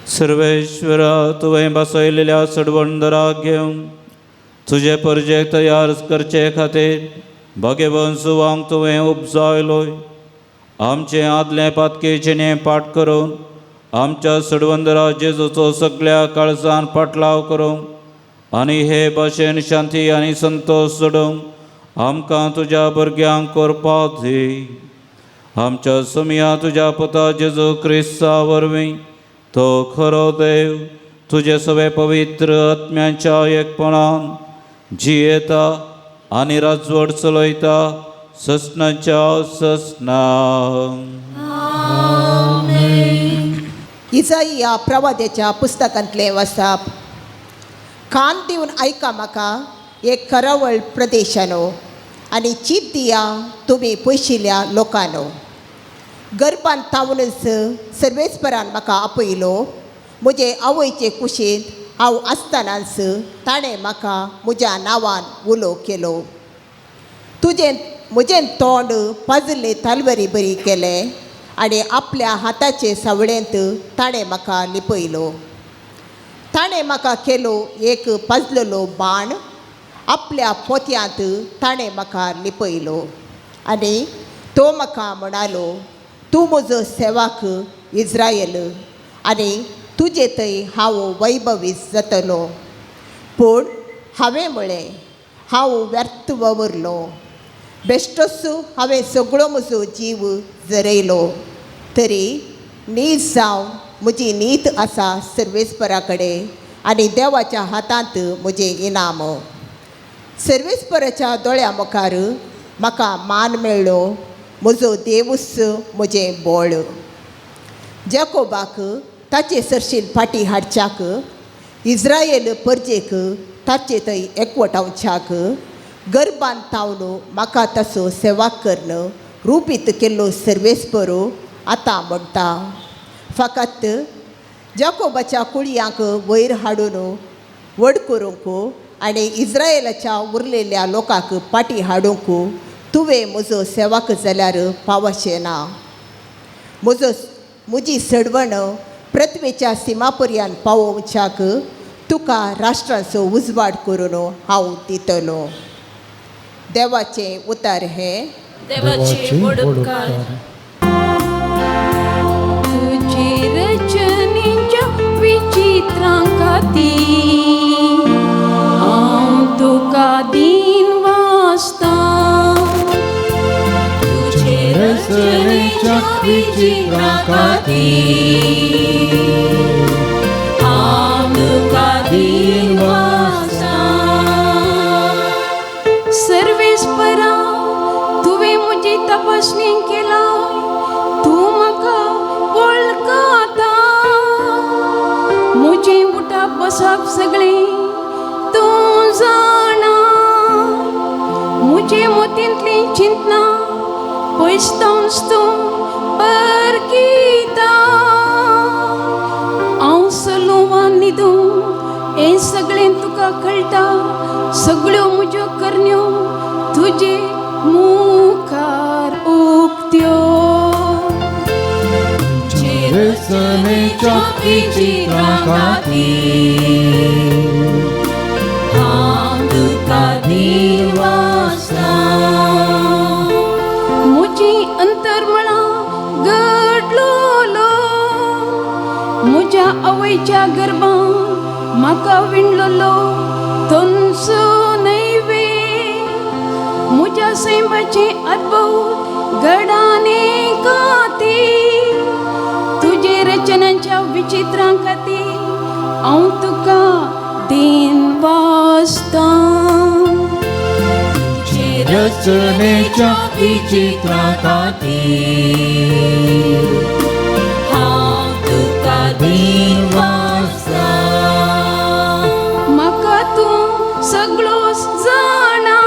सर्वेश्वरा, तुवें बसयलेल्या सडवंदराक घेवन तुजे परजेक तयार करचे खातीर भगेवन सुवांक तुवें उपजायलोय. आमचें आदलें पातके जिणें पाठ करून आमच्या सडवंदरा जेजूचो सगळ्या काळजान पाटलाव करूंक आनी हे भाशेन शांती आनी संतोश जोडूंक आमकां तुज्या भुरग्यांक करपाक दी. आमच्या सुमया तुज्या पुता जेजू क्रिस्ता वरवीं, तो खरो देव तुजे सगळे पवित्र आत्म्यांच्या एकपणान जियेता आनी राजवट चलयता ससनाच्या ससना. इजाई प्रवाद्याच्या पुस्तकांतलें वसाप. कान दिवन आयका म्हाका एक करावळ प्रदेशानो, आनी चीत दिया तुमी पयशिल्ल्या लोकांनो. गर्भान तावनच सर्वेस्परान म्हाका आपयलो, म्हजे आवयचे कुशींत हांव आसतनाच ताणें म्हाका म्हज्या नांवान उलो केलो. तुजें म्हजें तोंड पाजले तालवरी बरी केलें आनी आपल्या हाताचे सावळेंत ताणें म्हाका लिपयलो. ताणें म्हाका केलो एक पाजलेलो बाण, आपल्या पोत्यांत ताणें म्हाका लिपयलो. आनी तो म्हाका म्हणालो, तूं म्हजो सेवाक इज्रायल, आनी तुजे थंय हांव वैभवीत जातलो. पूण हांवें म्हळें, हांव व्यर्थ ववरलो, बेश्टोच हांवें सगळो म्हजो जीव जरयलो, तरी नीज जावन म्हजी नीत आसा सर्वेस्परा कडेन आनी देवाच्या हातांत म्हजें इनाम. सर्वेस्पराच्या दोळ्या मुखार म्हाका मान मेळ्ळो, म्हजो देवूच म्हजें बळ. जेकोबाक ताचे सरशील फाटीं हाडच्याक, इज्रायल परजेक ताचे थंय एकवटावच्याक, गर्भान तावन म्हाका ताचो सेवा करून रुपीत केल्लो सर्वेस्परो आतां म्हणटा, फकत जाकोबाच्या कुळयांक वयर हाडून व्हड करूंक आनी इज्रायलाच्या उरलेल्या लोकांक फाटीं हाडूंक तुवें म्हजो सेवाक जाल्यार पावशें ना. म्हजो म्हजी सडवण पृथ्वेच्या सिमा पर्यंत पावोवच्याक तुका राष्ट्राचो उजवाड करून हांव दितलो. देवाचें उतर हें. देवाचे व्हड उपकार. तुझे रचनेच्या विचित्रां खातीर हांव तुका दीन वाचतां. तुझे रचनेच्या विचित्रां खातीर हांव तुका दीन वाचतां. सर्वेस्परा, तुवें म्हजी तपासणी केला, तूं म्हाका वळखता. म्हजें उठप बसप सगळें तूं जाणा. म्हजे मतींतलीं चिंतना पयस तावंच तूं परकीता. हांव सलूं वा न्हिदूं हें सगळें तुका कळटा. सगळ्यो म्हज्यो करण्यो तुजे मुखार उक्त्यो. तुझे रचनेच्या विचित्रां खातीर हांव तुका दीन वाचतां. म्हजी अंतरमळां घडलोलो, म्हज्या आवयच्या गर्भान म्हाका विणलोलो तंचो न्हय. म्हज्या सैमाचें अद्भुत घडाने खातीर, तुजे रचनांच्या विचित्रां खातीर हांव तुका दीन वाचतां. तुझे रचनेच्या विचित्रां खातीर हांव तुका दीन वाचतां. म्हाका तूं सगळोच जाणा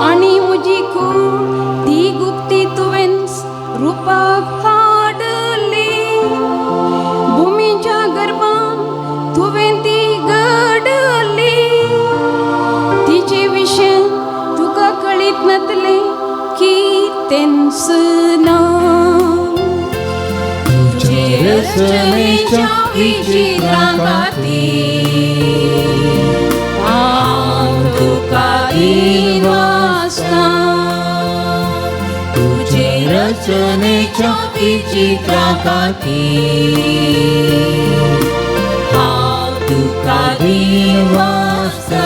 आनी म्हजी कूड ती गुप्ती तुवें रुपाक हाडली. भुमीच्या गर्भान तुवें ती घडली. तिचे विशय तुका कळीत नातलें की तेंच ना. तुझे रचनेच्या विचित्रां खातीर हांव तुका दीन वाचतां. तुझे रचनेच्या विचित्रां खातीर हांव तुका दीन वाचतां.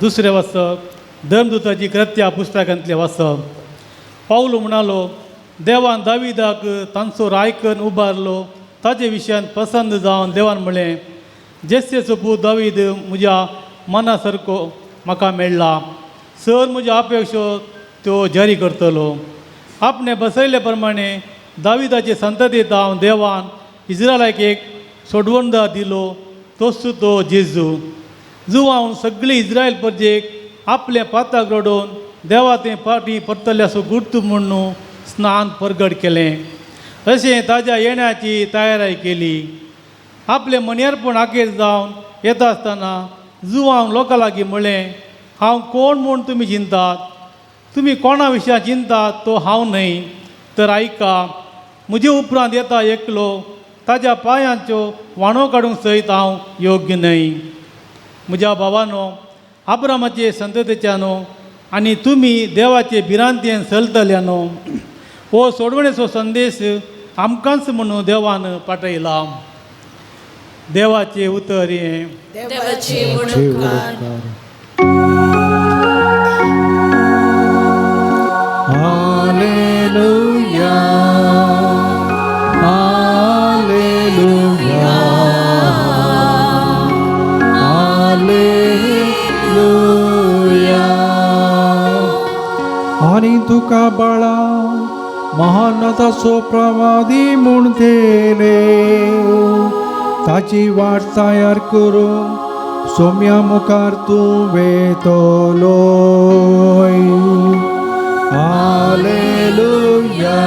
दुसरें वाचप धर्मदूताची कृत्या पुस्तकांतलें वाचप. पावलो म्हणालो, देवान दाविदाक तांचो रायकन उबारलो, ताचे विशयान पसंत जावन देवान म्हणलें, जेस्सेचो पूत दावीद म्हज्या मना सारको म्हाका मेळ्ळा, सर म्हज्यो अपेक्षो त्यो जारी करतलो. आपणे बसयल्ले प्रमाणे दाविदाचे संततींत हांव देवान इज्रायलाक एक सोडवणदार दिलो, तोच तो जेजू. जुवान सगळी इज्रायल परजेक आपले पाताक रडोवन देवा ते फाटीं परतल्याचो गुर्तू म्हणून स्नान परगट केलें. अशें ताज्या येण्याची तयारी केली. आपलें मनेरपण आखेर जावन येता आसतना जुवान लोकां लागीं म्हणलें, हांव कोण म्हूण तुमी चिंतात? तुमी कोणा विशयान चिंतात तो हांव न्हय. तर आयका, म्हजे उपरांत येता एकलो, ताज्या पांयांच्यो व्हाणो काडूंक सयत हांव योग्य न्हय. म्हज्या भावानो, आब्रामाचे संततेच्यानो आनी तुमी देवाचे भिरांतेन चलतल्यानो, हो सोडवणेचो संदेश आमकांच म्हणून देवान पाठयला. देवाचे उतर हें. देवाची उडकार. Alleluia, Alleluia, Alleluia. आनी तुका बाळा महानाथाचो प्रवादी म्हूण दिले ताची वाट तयार करूंक सोम्या मुखार तूं वेतलोय. Alleluia,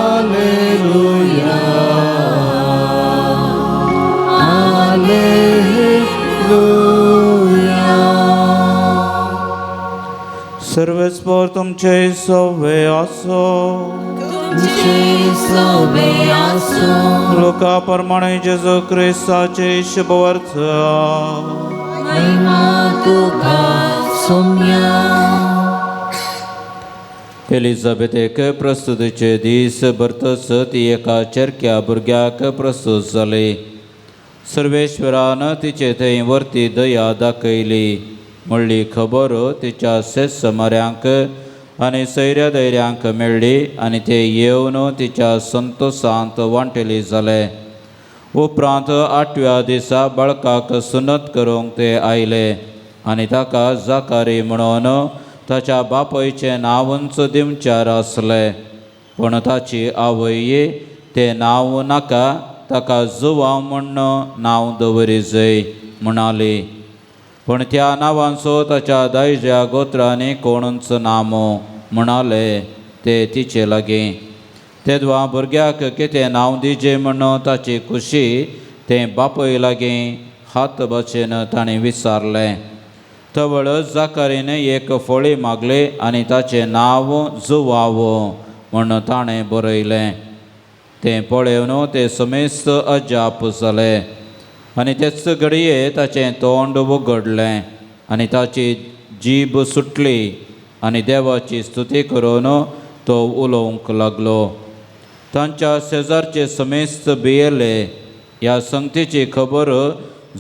Alleluia, Alleluia. सर्वेस्पर तुमचे सवे आसो. तुमचे सोबे आसो. लोका प्रमाणे जेजू क्रिस्ताचे शुभवर्त. महिमा तुका सोम्या. एलिझाबेथेक प्रस्तुतीचे दीस भरतच ती एका चेरक्या भुरग्याक प्रस्तुत जाली. सर्वेश्वरान तिचे थंय वरती दया दाखयली म्हणली खबर तिच्या शेतसमाऱ्यांक आनी सैऱ्या धैर्यांक मेळ्ळी आनी ते येवन तिच्या संतोशांत वांटेली जाले. उपरांत आठव्या दिसा बाळकाक सुनत करूंक ते आयले आनी ताका जाकारी म्हणून ताच्या बापायचें नांवूच दिवच्यार आसलें. पूण ताची आवय तें नांव नाका, ताका जुवांव म्हूण नांव दवरी जय म्हणाली. पूण त्या नांवांचो ताच्या दायज्या गोत्रांनी कोणूच नामो म्हणाले ते तिचे लागीं. तेदवा भुरग्याक कितें नांव दिजे म्हूण ताची खुशी तें बापय लागीं हात भाशेन ताणें विचारलें. तवळ जाकारीन एक फळी मागली आनी ताचें नांव जुवाव म्हूण ताणें बरयलें. तें पळोवन ते समेस्त अजाप जाले आनी तेच घडये ताचें तोंड उगडलें आनी ताची जीब सुटली आनी देवाची स्तुती करून तो उलोवंक लागलो. तांच्या शेजारचे समेस्त भियेले. ह्या संगतीची खबर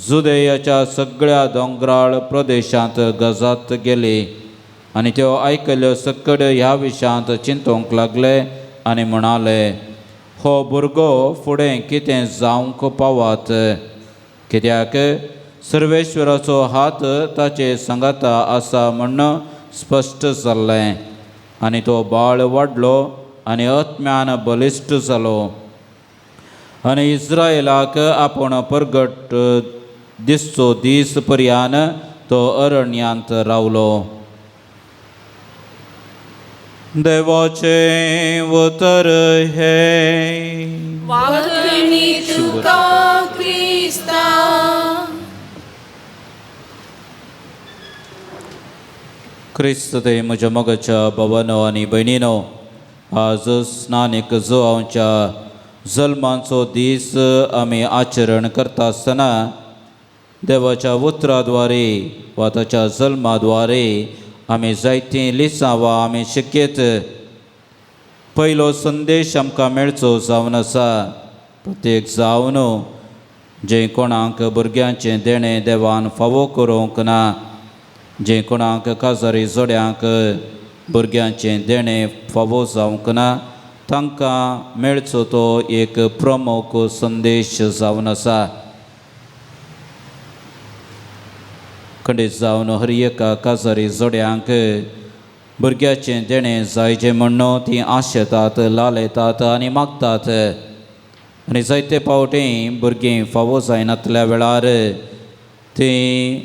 जुदेयाच्या सगळ्या दोंगराळ प्रदेशांत गजात गेली आनी त्यो आयकल्यो सकड ह्या विशयांत चिंतूंक लागले आनी म्हणाले, हो भुरगो फुडें कितें जावंक पावत, कित्याक सर्वेश्वराचो हात ताचे सांगाता आसा म्हूण स्पश्ट जाल्लें. आनी तो बाळ वाडलो आनी आत्म्यान बलिश्ट जालो आनी इस्रायलाक आपूण परगट दिसचो दीस पर्यान तो अरण्यांत रावलो. देवाचें उतर हें. वाखणी तुका क्रिस्ता. क्रिस्त ते म्हज्या मोगाच्या भावानो आनी भयणीनो, आज स्नानीक जुवांच्या जल्माचो दीस आमी आचरण करता आसतना देवाच्या उतराद्वारे वा ताच्या जल्माद्वारे आमी जायतीं लिसांवां आमी शिकयत. पयलो संदेश आमकां मेळचो जावन आसा, प्रत्येक जावन जें कोणाक भुरग्यांचें देणें देवान फावो करूंक ना, जें कोणाक काजारी जोड्यांक भुरग्यांचें देणें फावो जावंक ना, तांकां मेळचो तो एक प्रमुख संदेश जावन आसा. खंडीत जावन हर एका काजारी जोड्यांक भुरग्याचें देणें जाय जें म्हण्ण तीं आशेतात, लालयतात आनी मागतात. आनी जायते फावटी भुरगीं फावो जायनातल्या वेळार तीं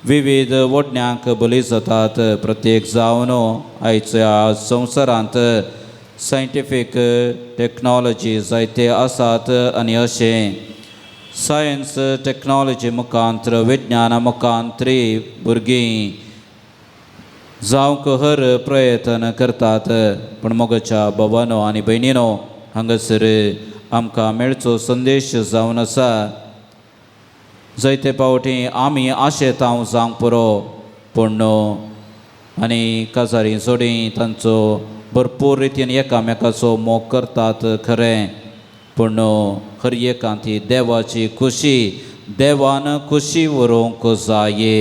विविध वडण्यांक बली जातात. प्रत्येक जावन आयच्या संवसारांत सायंटिफीक टॅक्नॉलॉजी जायते आसात आनी अशें सायन्स टॅक्नॉलॉजी मुखांत्र विज्ञाना मुखांत्री भुरगीं जावंक हर प्रयत्न करतात. पूण मोगाच्या भावानो आनी भयणीनो, हांगासर आमकां मेळचो संदेश जावन आसा, जायते फावटी आमी आशेतांव जावंक पुरो, पूण आनी काजारी जोडी तांचो भरपूर रितीन एकामेकाचो मोग करतात खरें, पूण हर एकान ती देवाची खुशी देवान खुशी व्हरूंक जाये.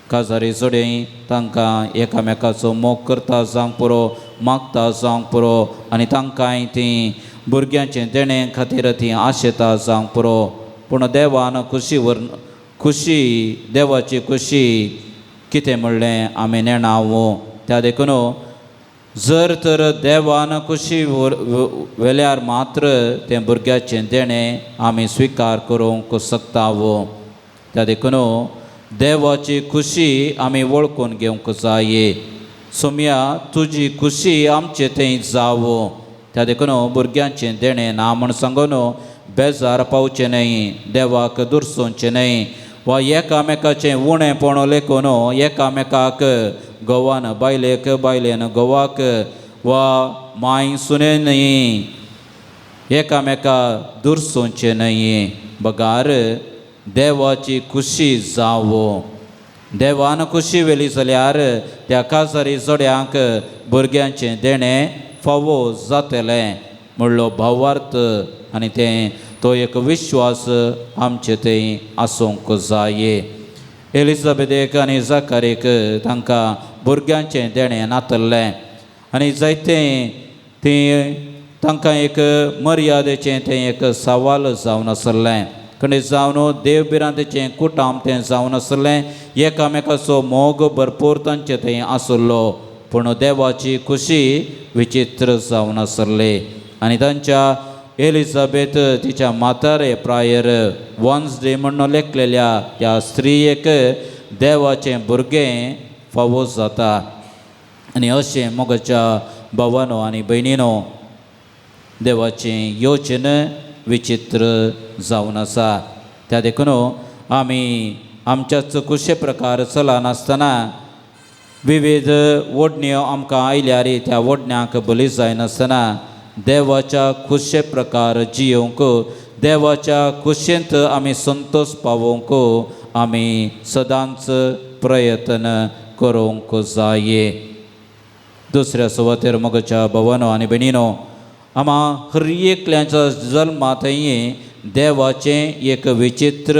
काजारी जोडे तांकां एकामेकाचो मोग करता जावंक पुरो, मागता जावंक पुरो आनी तांकांय तीं भुरग्यांचें देणे खातीर तीं आशेता जावंक पुरो, पूण देवान खुशी व्हर खुशी देवाची खुशी कितें म्हणलें आमी नेणाव. त्या देखून जर तर देवान खुशी वेल्यार मात्र तें भुरग्याचें देणें आमी स्विकार करूंक शकता. त्या देखून देवाची खुशी आमी वळखून घेवंक जाये. सोम्या तुजी खुशी आमचे थंय जावो. त्या देखून भुरग्यांचें देणें ना म्हूण सांगून बेजार पावचें न्हय, देवाक दुरसोवचें न्हय वा एकामेकाचें उणेंपण लेखून एकामेकाक घोवान बायलेक, बायलेन घोवाक वा मांय सुने न्हय एकामेका दुरसोवचें न्हय, बगार देवाची खुशी जावो. देवान खुशी व्हेली जाल्यार त्या काजारी जोड्यांक भुरग्यांचें देणें फावो जातलें म्हणलो भावार्थ आनी तें तो एक विश्वास आमचे थंय आसूंक जाये. एलिझाबेथेक आनी जाकारीक तांकां भुरग्यांचें देणें नातल्लें आनी जायते ती तांकां एक मर्यादेचें तें एक सवाल जावन आसलें. खंय जावन देव भिरांतेचें कुटाम तें जावन आसलें, एकामेकाचो मोग भरपूर तांचे थंय आसलो, पूण देवाची खुशी विचित्र जावन आसली. आनी तांच्या एलिझाबेथ तिच्या म्हातारे प्रायर वन्सडे म्हणून लेखलेल्या त्या स्त्रियेक देवाचें भुरगें फावो जाता. आनी अशें मोगाच्या भावानो आनी भयणीनो देवाचें योजन विचित्र जावन आसा. त्या देखून आमी आमच्याच खुशे प्रकार चलनासतना विविध ओडण्यो आमकां आयल्यार त्या ओडण्यांक बली जायनासतना देवाच्या खुशे प्रकार जियोवंक, देवाच्या खुशेंत आमी संतोश पावोवंक आमी सदांच प्रयत्न करूंक जाये. दुसऱ्या सुवातेर मोगाच्या भावानो आनी भयणीनो आमा हर एकल्याच्या जल्मा थंय देवाचें एक विचित्र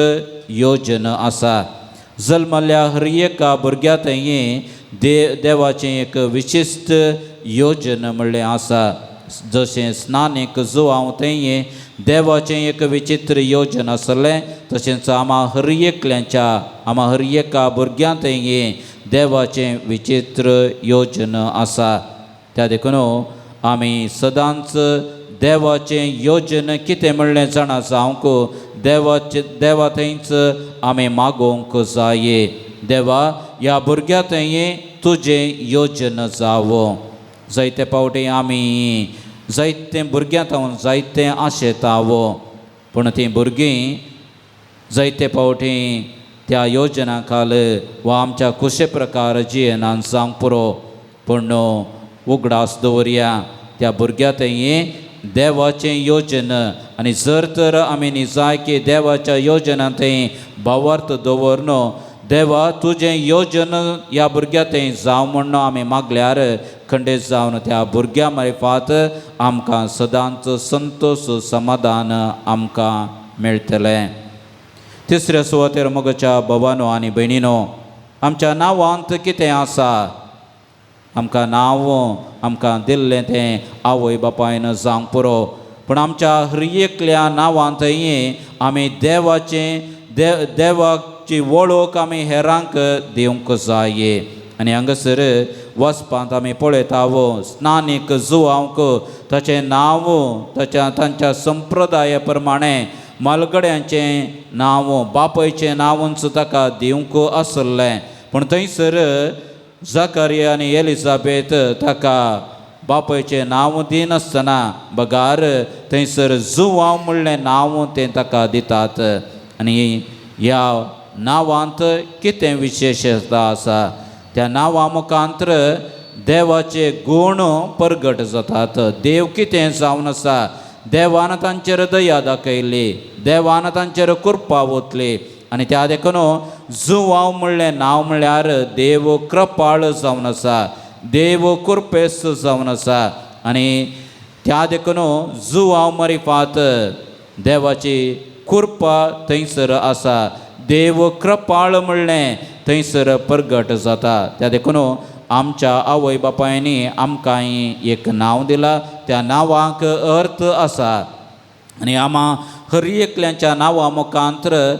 योजन आसा. जल्मल्ल्या हर एका भुरग्या थंय देवाचें एक विशिश्ट योजन म्हणलें आसा. जशें स्नानीक जुवांव थंय देवाचें एक विचित्र योजन आसलें, तशेंच आमा हर एकल्याच्या आमा हर एका भुरग्यां थंय देवाचें विचित्र योजन आसा. त्या देखून आमी सदांच देवाचें योजन कितें म्हणलें जाणा जावंक देवाचें देवा थंयच आमी मागोवंक जाये. देवा ह्या भुरग्या थंय तुजें योजन जावो. जायते फावटी आमी जायते भुरग्यां थावन जायते आशेतावो, पूण तीं भुरगीं जायते फावटी त्या योजना खाल वा आमच्या खुशे प्रकार जियेनान जावंक पुरो, पूण उगडास दवरया त्या भुरग्या थंय देवाचें योजन. आनी जर तर आमी निजायकी देवाच्या योजना थंय भावार्थ दवरन देवा तुजें योजन ह्या भुरग्या थंय जावं म्हूण आमी मागल्यार खंडीत जावन त्या भुरग्या मारिफात आमकां सदांच संतोश समाधान आमकां मेळटलें. तिसऱ्या सुवातेर मोगाच्या भावानो आनी भयणीनो आमच्या नांवांत कितें आसा? आमकां नांव आमकां दिल्लें तें आवय बापायन जावंक पुरो, पूण आमच्या हर एकल्या नांवांत थंय आमी देवाचें देवाची वळख आमी हेरांक दिवंक जाये. आनी हांगासर वचपांत आमी पळयता स्नानीक जुवांक ताचें नांव ताच्या तांच्या संप्रदाया प्रमाणे मालगड्यांचें नांव बापयचें नांवूच ताका दिवंक आसलें, पूण थंयसर जाकारिया आनी एलिझाबेथ ताका बापायचें नांव दिनासतना बगार थंयसर जुवांव म्हणलें नांव तें ताका दितात. आनी ह्या नांवांत कितें विशेशता आसा? त्या नांवा मुखांत्र देवाचे गूण परगट जातात. देव कितें जावन आसा, देवान तांचेर दया दाखयली, देवान तांचेर कृपा ओतली. आनी त्या देखून जुवांव म्हणलें नांव म्हणल्यार देव कृपाळ जावन आसा, देव कुरपेस्त जावन आसा आनी त्या देखून जुवांव मरिफात देवाची कृपा थंयसर आसा. देव कृपाळ म्हणलें थंयसर प्रगट जाता. त्या देखून आमच्या आवय बापायनी आमकां एक नांव दिलां, त्या नांवाक अर्थ आसा आनी आमा हर एकल्यांच्या नांवा मुखांत्र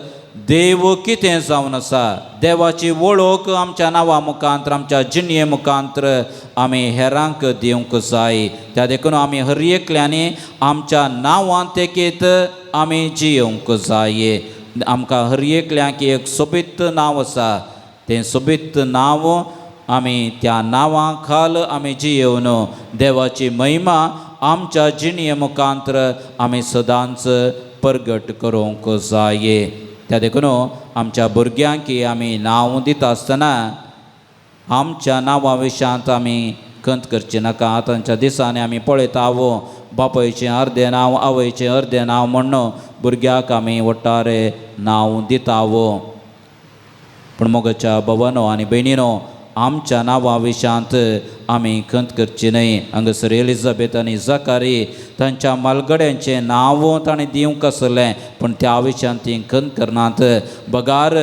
देव कितें जावन आसा, देवाची वळख आमच्या नांवा मुखांत्र आमच्या जिणये मुखांत्र आमी हेरांक दिवंक जाय. त्या देखून आमी हर एकल्यांनी आमच्या नांवान तेकीत आमी जियोवंक जाय. आमकां हर एकल्यांक एक सोबीत नांव आसा, तें सोबीत नांव आमी त्या नांवा खाल आमी जियोवन देवाची महिमा आमच्या जिणये मुखांत्र आमी सदांच प्रगट करूंक जाय. त्या देखून आमच्या भुरग्यांक आमी नांव दिता आसतना आमच्या नांवा विशयांत आमी खंत करची नाका. आतांच्या दिसांनी आमी पळयता वो बापायचें अर्दें नांव आवयचें अर्दें नांव म्हण्ण भुरग्याक आमी वट्टारे नांव दिता वो. पूण मोगाच्या भवनो आनी भयणीनो आमच्या नांवा विशयांत आमी खंत करची न्हय. हांगासर एलिझाबेथ आनी जाकारी तांच्या मालगड्यांचें नांव ताणें दिवंक आसलें, पूण त्या विशयांत ती खंत करनात. बगार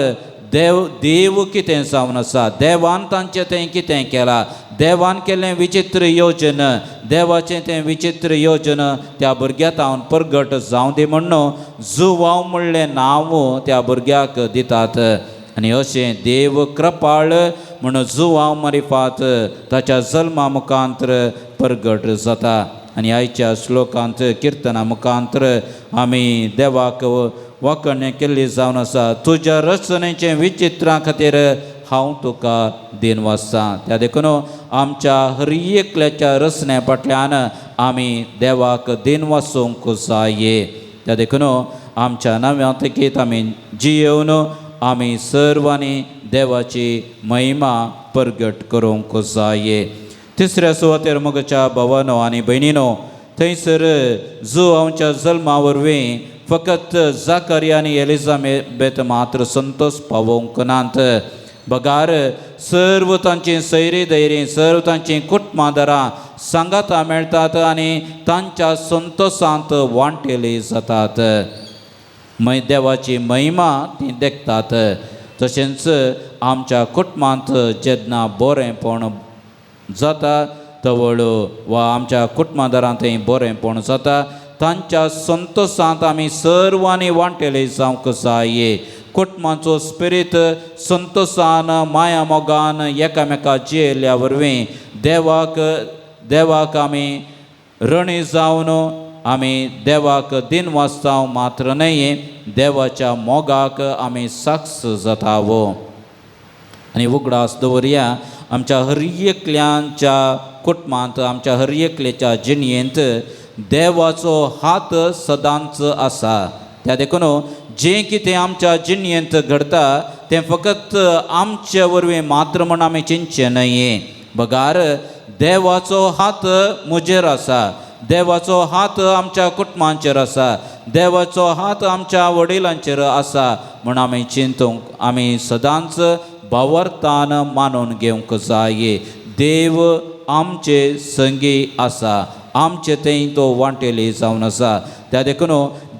देव देव कितें जावन आसा, देवान तांचें तें कितें केलां, देवान केल्लें विचित्र योजन, देवाचें तें विचित्र योजन त्या भुरग्या तावन प्रगट जावं दी म्हण्ण जुवांव म्हणलें नांव त्या भुरग्याक दितात. आनी अशें देव कृपाळ म्हण जुवांव मरिफात ताच्या जल्मा मुखांत्र प्रगट जाता. आनी आयच्या श्लोकांत किर्तना मुखांत्र आमी देवाक वाकणें केल्ली जावन आसा, तुज्या रचनेचें विचित्रां खातीर हांव तुका दिन वाचतां. त्या देखून आमच्या हर एकल्याच्या रचने फाटल्यान आमी देवाक दिन वाचूंक जाय. त्या देखून आमच्या नव्या तेकीत आमी जियेवन आमी सर्वांनी देवाची महिमा प्रगट करूंक जाय. तिसऱ्या सुवातेर मोगाच्या भावानो आनी भयणीनो थंयसर जुवांच्या जल्मा वरवीं फकत जाकारी आनी एलिझाबेथ मात्र संतोष पावोवंक नात, बगार सर्व तांची सैरी दैरी सर्व तांची कुटुंबादारां सांगाता मेळटात आनी तांच्या संतोषांत वांटेली जातात. देवाची महिमा ती देखतात. तशेंच आमच्या कुटुंबांत जेन्ना बरेंपण जाता तवळ वा आमच्या कुटुंबादारांत बरेंपण जाता तांच्या संतोषांत आमी सर्वांनी वांटेले जावंक जाय. कुटुंबाचो स्पिरीत संतोषान माया मोगान एकामेका जियेल्ल्या वरवीं देवाक आमी रणी जावन आमी देवाक दिन वाचता मात्र न्हय, देवाच्या मोगाक आमी साक्ष जाता. आनी उगडास दवरया आमच्या हर एकल्यांच्या कुटुंबांत आमच्या हर एकल्याच्या जिणयेंत देवाचो हात सदांच आसा. त्या देखून जें कितें आमच्या जिणयेंत घडता तें फकत आमचे वरवीं मात्र म्हण आमी चिंतचें न्हय, बगार देवाचो हात म्हजेर आसा, देवाचो हात आमच्या कुटुंबांचेर आसा, देवाचो हात आमच्या वडिलांचेर आसा म्हण आमी चिंतूंक आमी सदांच भावार्थान मानून घेवंक जाय. देव आमचे संगी आसा, आमचे थंय तो वांटेली जावन आसा. त्या देखून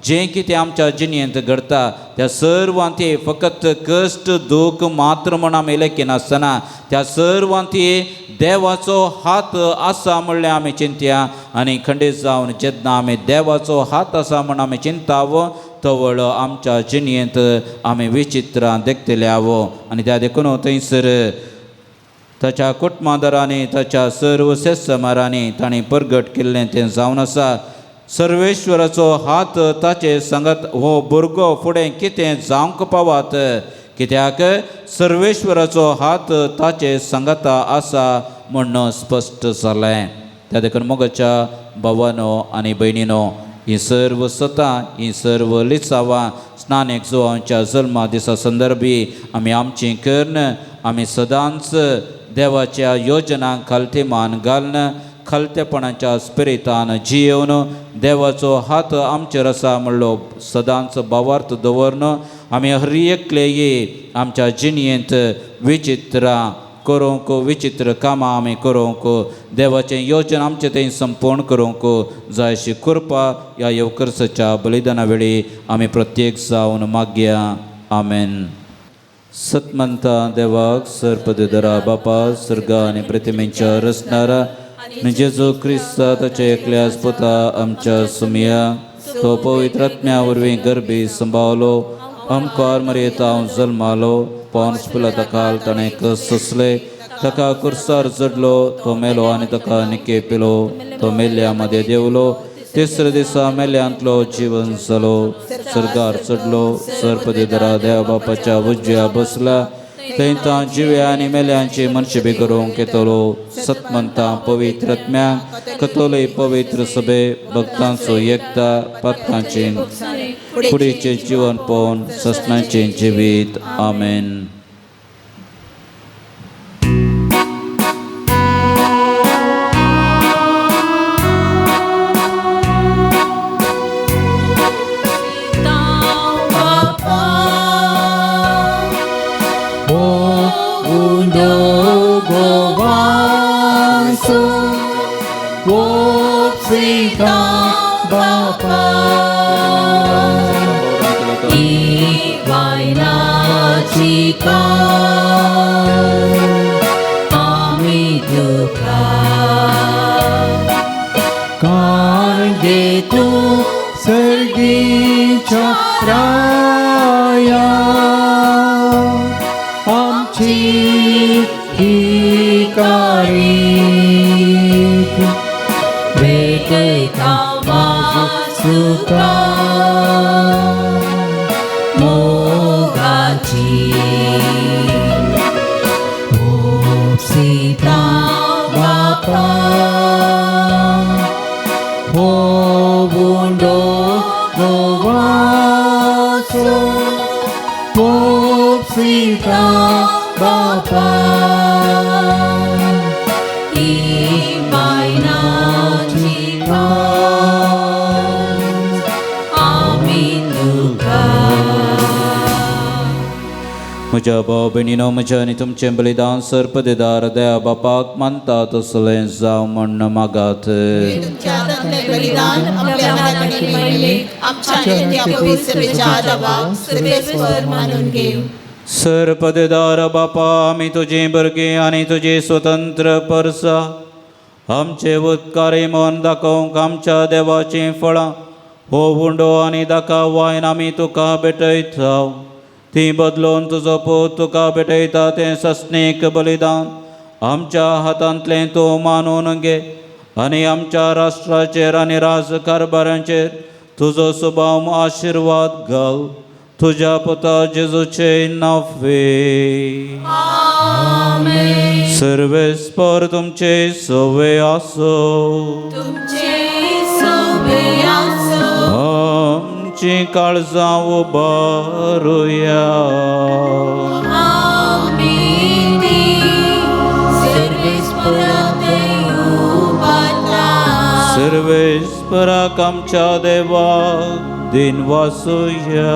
जें कितें आमच्या जिणयेंत घडता त्या सर्वांती फकत कश्ट दूख मात्र म्हण आमी लेखिनासतना त्या सर्वांती देवाचो हात आसा म्हणलें आमी चिंतया. आनी खंडीत जावन जेन्ना आमी देवाचो हात आसा म्हण आमी चिंताव तवळ आमच्या जिणयेंत आमी विचित्रां देखतले आवो. आनी त्या देखून थंयसर ताच्या कुटुंबादारांनी ताच्या सर्व सेसमारांनी तांणी प्रगट केल्लें तें जावन आसा. सर्वेश्वराचो हात ताचे सांगत हो भुरगो फुडें कितें जावंक पावत, कित्याक सर्वेश्वराचो हात ताचे सांगता आसा म्हण स्पश्ट जालें. त्या देखून मोगाच्या भावानो आनी भयणीनो ही सर्व सतां ही सर्व लिसावां स्नानेक जुवांच्या जल्मा दिसा संदर्भी आमी आमची कर्ण आमी सदांच देवाच्या योजनांक खालती मान घालून खालतेपणाच्या स्पिरितान जियेवन देवाचो हात आमचेर आसा म्हणलो सदांच भावार्थ दवरून आमी हर एकले आमच्या जिणयेंत विचित्रां करूंक विचित्र कामां आमी करूंक देवाचें योजन आमचें थंय संपूर्ण करूंक जाय अशी कृपा ह्या येवकर्साच्या बलिदाना वेळी आमी प्रत्येक जावन मागया. आमेन. सतमंता देवाक सर्पदरा बापा सर्गा आनी प्रतिमेच्या रचणारा जेजू क्रिस्ता ताच्या एकल्या पुता आमच्या सुमया तो पवित्र आत्म्या वरवीं गर्भी संभावलो आमकार मरयेता जल्मालो पॉन्स पिलाता काल ताणें कस सोंसले ताका कुर्सार चडलो तो मेलो आनी ताका निके पिलो तो मेल्ल्या मदें देंवलो तिसऱ्या दिसा मेल्यांतलो जिवन जालो सर्गार चडलो सर्पदेदरा देव बापाच्या उजव्या बसला थंय तां जिव्या आनी मेल्यांची मनशेबी करूंक येतलो. सतमंता पवित्र आत्म्यांक कतोलय पवित्र सभे भक्तांचो एकता पातकांचे कुडीचें जिवन पळोवन ससनाचें जिवीत. आमेन. म्हज्या भाव भयणीनो म्हज्या आनी तुमचें बलिदान सर्पदेदार दया बापाक मानता तसलें जावं म्हण मागात. सर्पदेदार बापा आमी तुजी भुरगीं आनी तुजी स्वतंत्र परसा आमचे उत्कारी मन दाखोवंक आमच्या देवाचीं फळां हो उंडो आनी दाखा वायन आमी तुका भेटयता ती बदलून तुजो पूत तुका भेटयता तें सस्नीक बलिदान आमच्या हातांतलें तूं मानून घे आनी आमच्या राष्ट्राचेर आनी राज कारभारांचेर तुजो सुभाव आशिर्वाद घाल. तुज्या पुता जेजूचे नांवे. सर्वेस्पर तुमचे सवे आसो. आमची काळजां उबारुया. सर्वेस्पराक आमच्या देवाक दिन वासुया.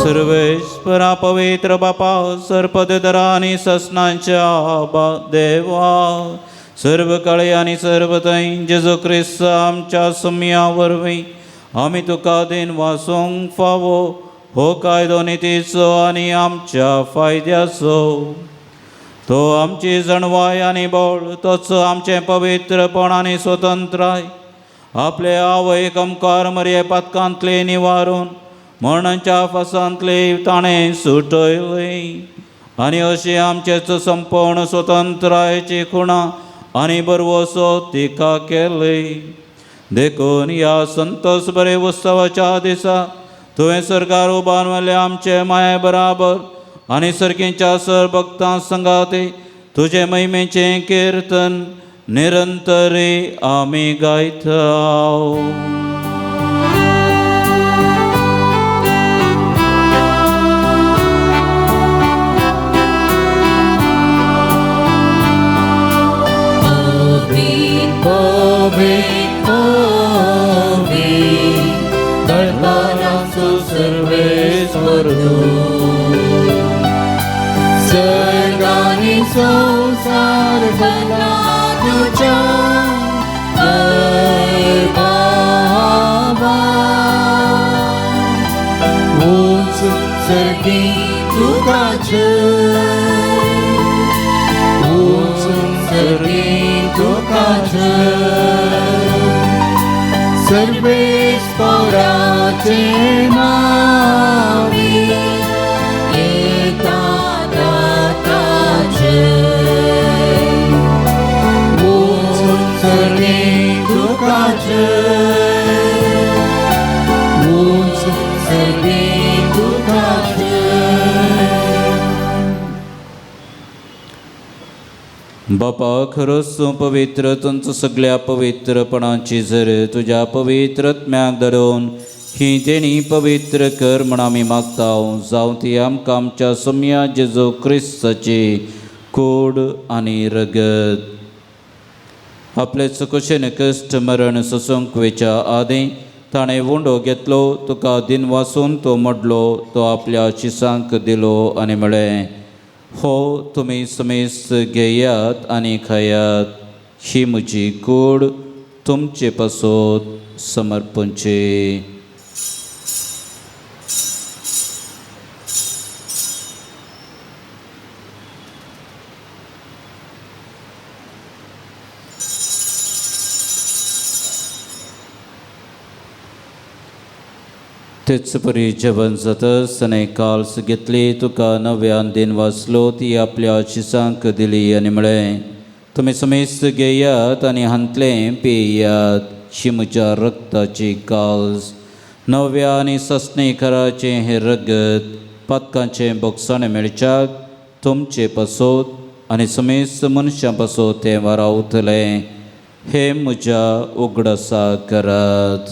सर्वेस्परा पवित्र बापा सर्पदरा आनी ससनांच्या देवा सर्व काळी आनी सर्व थंय जेजू क्रिस्त आमच्या सुमया वरवीं आमी तुका दिन वासूंक फावो हो कायदो नितीचो आनी आमच्या फायद्याचो. तो आमची जाणवाय आनी बळ तोच आमचें पवित्रपण आनी स्वतंत्राय आपले आवयक आमकार मरये पातकांतले निवारून मरणाच्या फासांतले ताणें सुटयली आनी अशी आमचेच संपूर्ण स्वतंत्रायेची खुणा आनी बरवसो तिका केली. देखून ह्या संतोष बरे उत्सवाच्या दिसा तुवें सरकार उबारलें आमचे माये बराबर आनी सर्गीच्या सर भक्तां संगाते तुजे महिमेचें किर्तन निरंतरी आमी गायता. Ave, Ave, संवसार भरला तुज्या वैभवान. उंच सर्गी तुका जय, उंच सर्गी तुका जय, सर्वेस्पराचे नावी येता ताका जय, उंच सर्गी तुका जय, उंच सर्गी तुका जय. बापा खरोच तूं पवित्र, तुमचो सगळ्या पवित्रपणाची जर तुज्या पवित्र आत्म्याक धरून ही देणी पवित्र कर म्हण आमी मागता. जावं ती आमकां आमच्या सोम्या जेजू क्रिस्ताची कोड आनी रगत. आपले चुकशेन कश्ट मरण सोसूंक वेच्या आदीं ताणें उंडो घेतलो, तुका दिन वासून तो मोडलो, तो आपल्या शिसांक दिलो आनी म्हळें, हो तुमी समेस्त घेयात आनी खायात, ही म्हजी कूड तुमचे पासत समर्पणची. तेच परी जेवण जातच ताणें काल्स घेतली, तुका नव्यान दिन वाचलो, ती आपल्या शिसांक दिली आनी म्हळें, तुमी समेस्त घेयात आनी हांतलें पियात, ही म्हज्या रक्ताची काल्स, नव्या आनी सस्नी कराचें हें रगत पातकांचें बोगसाणें मेळच्याक तुमचे पासत आनी समेस्त मनशां पासत तें वारावतलें. हें म्हज्या उगडासा करात.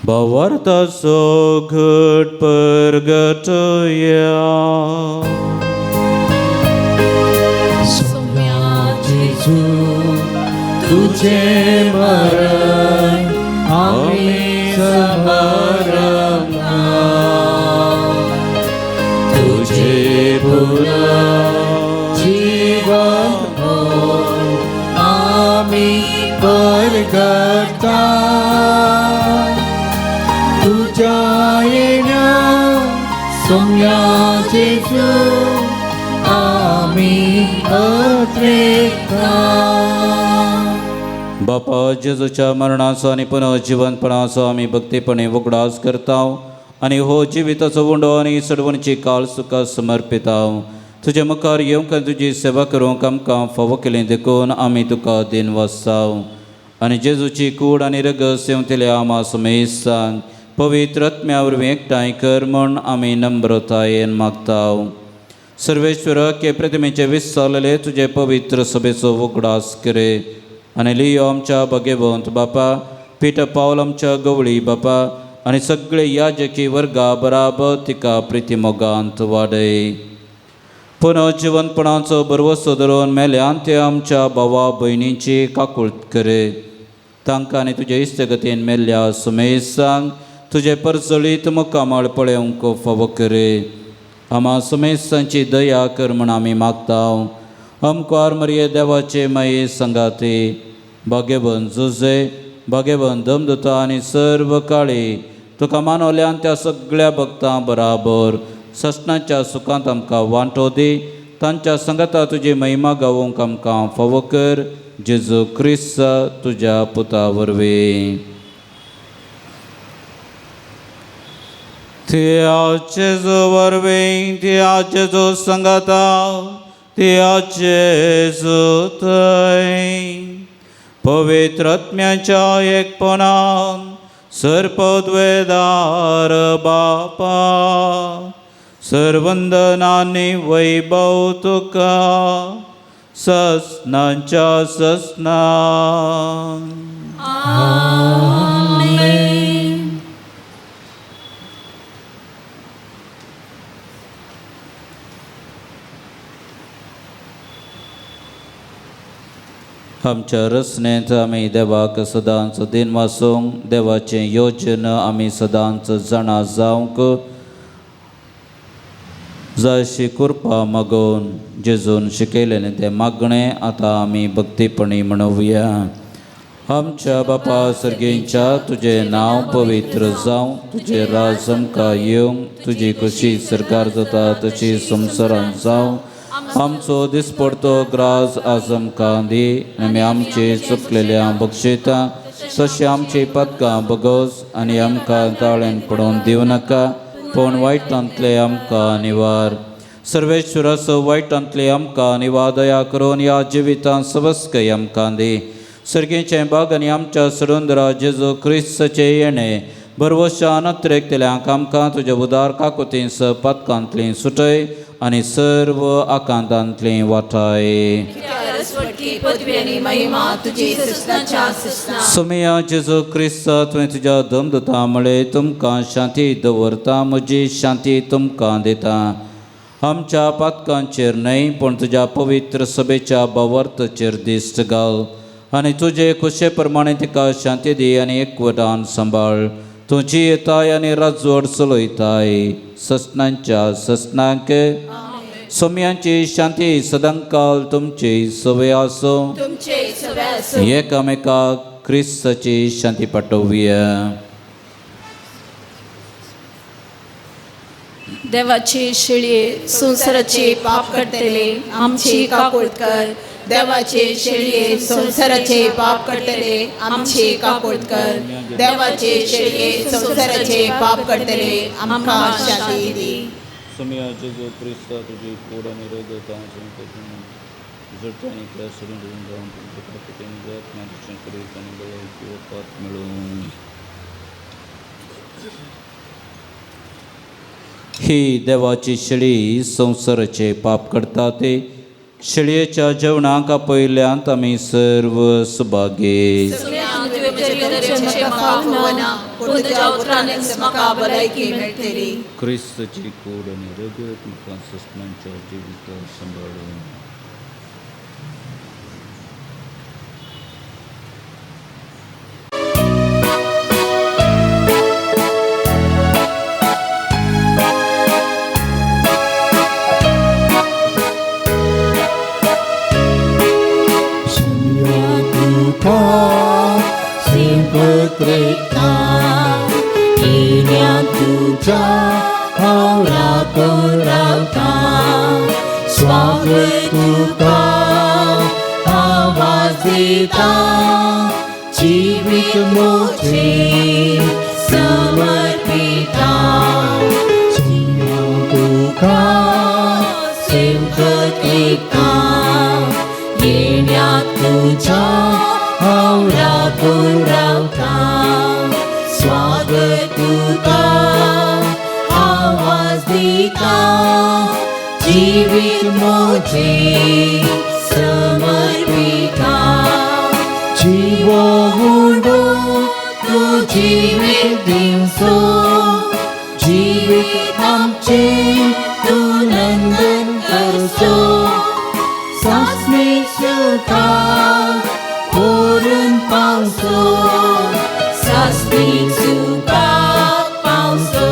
भावार्थाचो घट परगटया. सोम्या जेजू तुझे मरण आमी समरना, तुझे पुनर्जीवन आमी परगटा. तुझ्या येण्या सोम्या जेजू आमी अत्रेता. बापा जेजूच्या मरणाचो आनी पुनर्जिवनपणाचो आमी भक्तीपणे उगडास करता आनी हो जिविताचो उंडो आनी सडवणची काळ तुका समर्पिता. तुजे मुखार येवंक आनी तुजी सेवा करूंक आमकां फावो केली देखून आमी तुका दिन वाचता. आनी जेजूची कूड आनी रगत सेवतल्या आमा समेस्तांक पवित्र आत्म्या वरवीं एकठांय कर म्हूण आमी नम्रतायेन मागता. सर्वेश्वराक हे प्रतिमेचे विसरलेले तुजे पवित्र सभेचो उगडास करे आनी लियो आमच्या भगेवंत बापा, पीटर पावल आमच्या गवळी बापा आनी सगळे याजकी वर्गा बराबर तिका प्रितीमोगांत वाडय. पुनर्जिवनपणाचो भरवसो धरून मेल्यान ते आमच्या भावा भयणींची काकूळत करे. तांकां आनी तुजे इश्टगतीन मेल्ल्या सुमेसांक तुजे परजळीत मुखामळ पळोवंक फावो करे. आमा सुमेसांची दया कर म्हूण आमी मागता. अमकार मरिये देवाचे माये संगाते भाग्यवंत जुजे, भाग्यवंत दमदुता आनी सर्व काळी तुका मानवल्यान त्या सगळ्या भक्तां बराबर ससनाच्या सुखांत आमकां वांटो दी. तांच्या संगाता तुजी महिमा गावोवंक आमकां फावो कर. जेजू क्रिस्त तुज्या पुता वरवीं. त्या जेजू वरवीं, त्या जेजू संगाता, त्या जेजू थंय पवित्र आत्म्याच्या एकपणान सर्पद्वेदार बापा सर्वंदनानी वैभव तुका ससनांच्या ससना. आमेन. आमच्या रचनेंत आमी देवाक सदांच दिन वासूंक देवाचें योजन आमी सदांच जाणा जावंक जायशी कृपा मागून जेजून शिकयलेलें तें मागणें आतां आमी भक्तीपणी म्हणोवया. आमच्या बापा सर्गींच्या तुजें नांव पवित्र जावं, तुजें राज आमकां येवं, तुजी कशी सरकार जाता तशी संवसारांत जावं. आमचो दिसपडतो ग्रास आज आमकां दी आनी आमचे चुकलेल्या बक्षिता तशें आमची पदकां बगोस आनी आमकां ताळ्यान पडोवन दिवं नाका, पूण वायटांतले आमकां निवार. सर्वेश्वराचो वायटांतले आमकां निवार दया करून ह्या जिवितांत सवस्कय आमकां दी. सर्गेचें बाग आनी आमच्या सरुंदरा जेजू क्रिस्ताचें येणें भरवशान अत्रेकतल्यांक आमकां तुज्या उदार काकुतीन स पदकांतलीं सुटय आनी सर्व आकांतांतलीं वाटाय. सोमया जेजू क्रिस्ता तुवें तुज्या दमदता म्हळें तुमकां शांती दवरता, म्हजी शांती तुमकां दिता. आमच्या पातकांचेर न्हय पूण तुज्या पवित्र सभेच्या भावार्थाचेर दिश्ट घाल आनी तुजे खुशे प्रमाणे तिका शांती दी आनी एकवटान सांबाळ. तुजी येताय आनी राजवट चलयताय ससनांच्या ससनांक. सोम्यांची शांती सदांकाल तुमची सवय आसूं. एकामेकाक क्रिस्ताची शांती पाठोवया. देवाचे शेळये संवसाराचे पाप काडटले आमची काकूळ कर. देवाचे शेळये संवसाराचे पाप काडटले आमची काकूळ कर. देवाचे शेळये संवसाराचे पाप काडटले आमकां शांती दी. सोमया जेजू क्रिस्ता तुजी कोड आनी रगत मेळूं. ही देवाची शेळी संवसाराचे पाप करता ते शेळयेच्या जेवणाक आपयल्यांत आमी सर्व सुभागे. क्रिस्ताची कूड आनी रगत म्हाका सस्नांच्या जिविता सांबाळून. तुझ्या हांव राखून रावता, स्वागत तुका आवाज दिता, जिवीत म्हजें समर्पिता. तुका सेवक एकता येण्या तुझ्या हांव राखून रावता, स्वागत तुका आवाज दिता, जिवीत म्हजें समर्पिता. जिवो उडो तूं जिवीत दिवचो, जिवीत आमचें तूं नंदन करचो, सासणे सुखाक व्हरून पावचो, सासणीक सुखाक पावचो.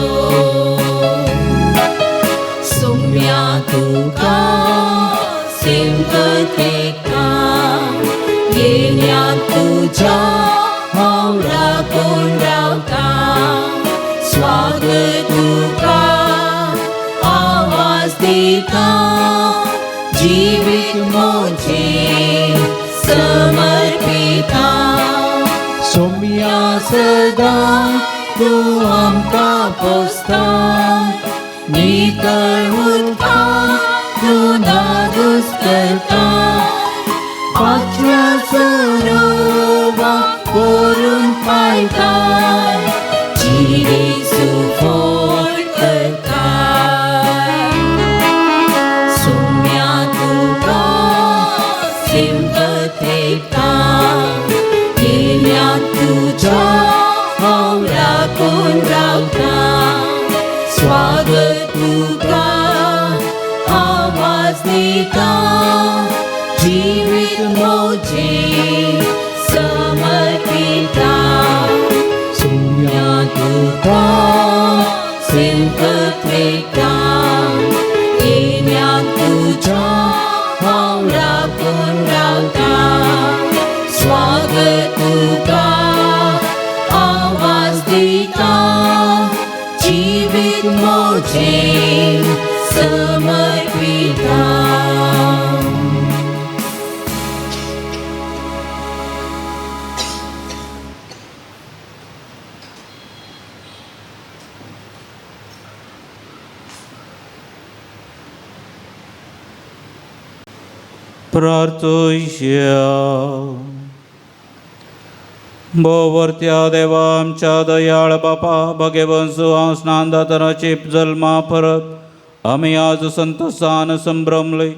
सोम्या तुका सेवक एकता येण्या तुझ्या हांव राखून रावता, स्वागत तुका आवाज दिता, जिवीत म्हजें समर्पिता. सोम्या सदां तूं आमकां पोसता, नितळ उदकां तूं धादोस करता, पाचव्या सरोवाक व्हरून पायता, जिणी सुफळ करता. सोम्या तुका सेवक एकता येण्या तुझ्या हांव राखून रावता, स्वागत तुका आवाज दिता, जिवीत जिवीत म्हजें समर्पिता सोम्या तुका सेवकत्वेता येण्या तुज्या हांव राखून रावता स्वागत तुका आवाज दिता जिवीत म्हजें समर्पिता. प्रार्थुया. भोवर्त्या देवा आमच्या दयाळ बापा भगेवंसू हांव स्नान दातनाची जल्मा परत आमी आज संतोसान संभ्रमले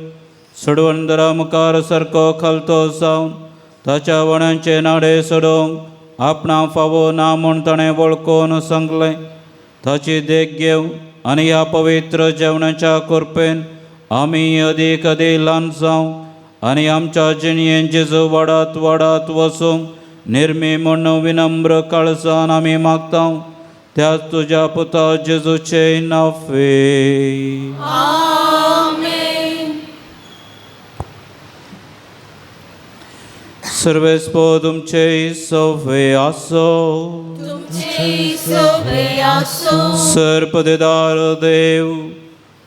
सोडवंदरा मुखार सारको खालतो जावन ताच्या वण्यांचे नाडे सोडोवंक आपणा फावो ना म्हूण ताणें वळखून सांगलें. ताची देख घेवन आनी ह्या पवित्र जेवणाच्या कृपेन आमी अदीक अदीक ल्हान जावं आनी आमच्या जिणयेन जेजू वाडात वाडात वचूंक निर्मी म्हूण विनम्र काळजान आमी मागता त्याच तुज्या पुता जेजूचे नाफे. आमेन. सर्वेस्पो तुमचे सवे आसो. तुमचे सवे आसो. सर्पदेदार देव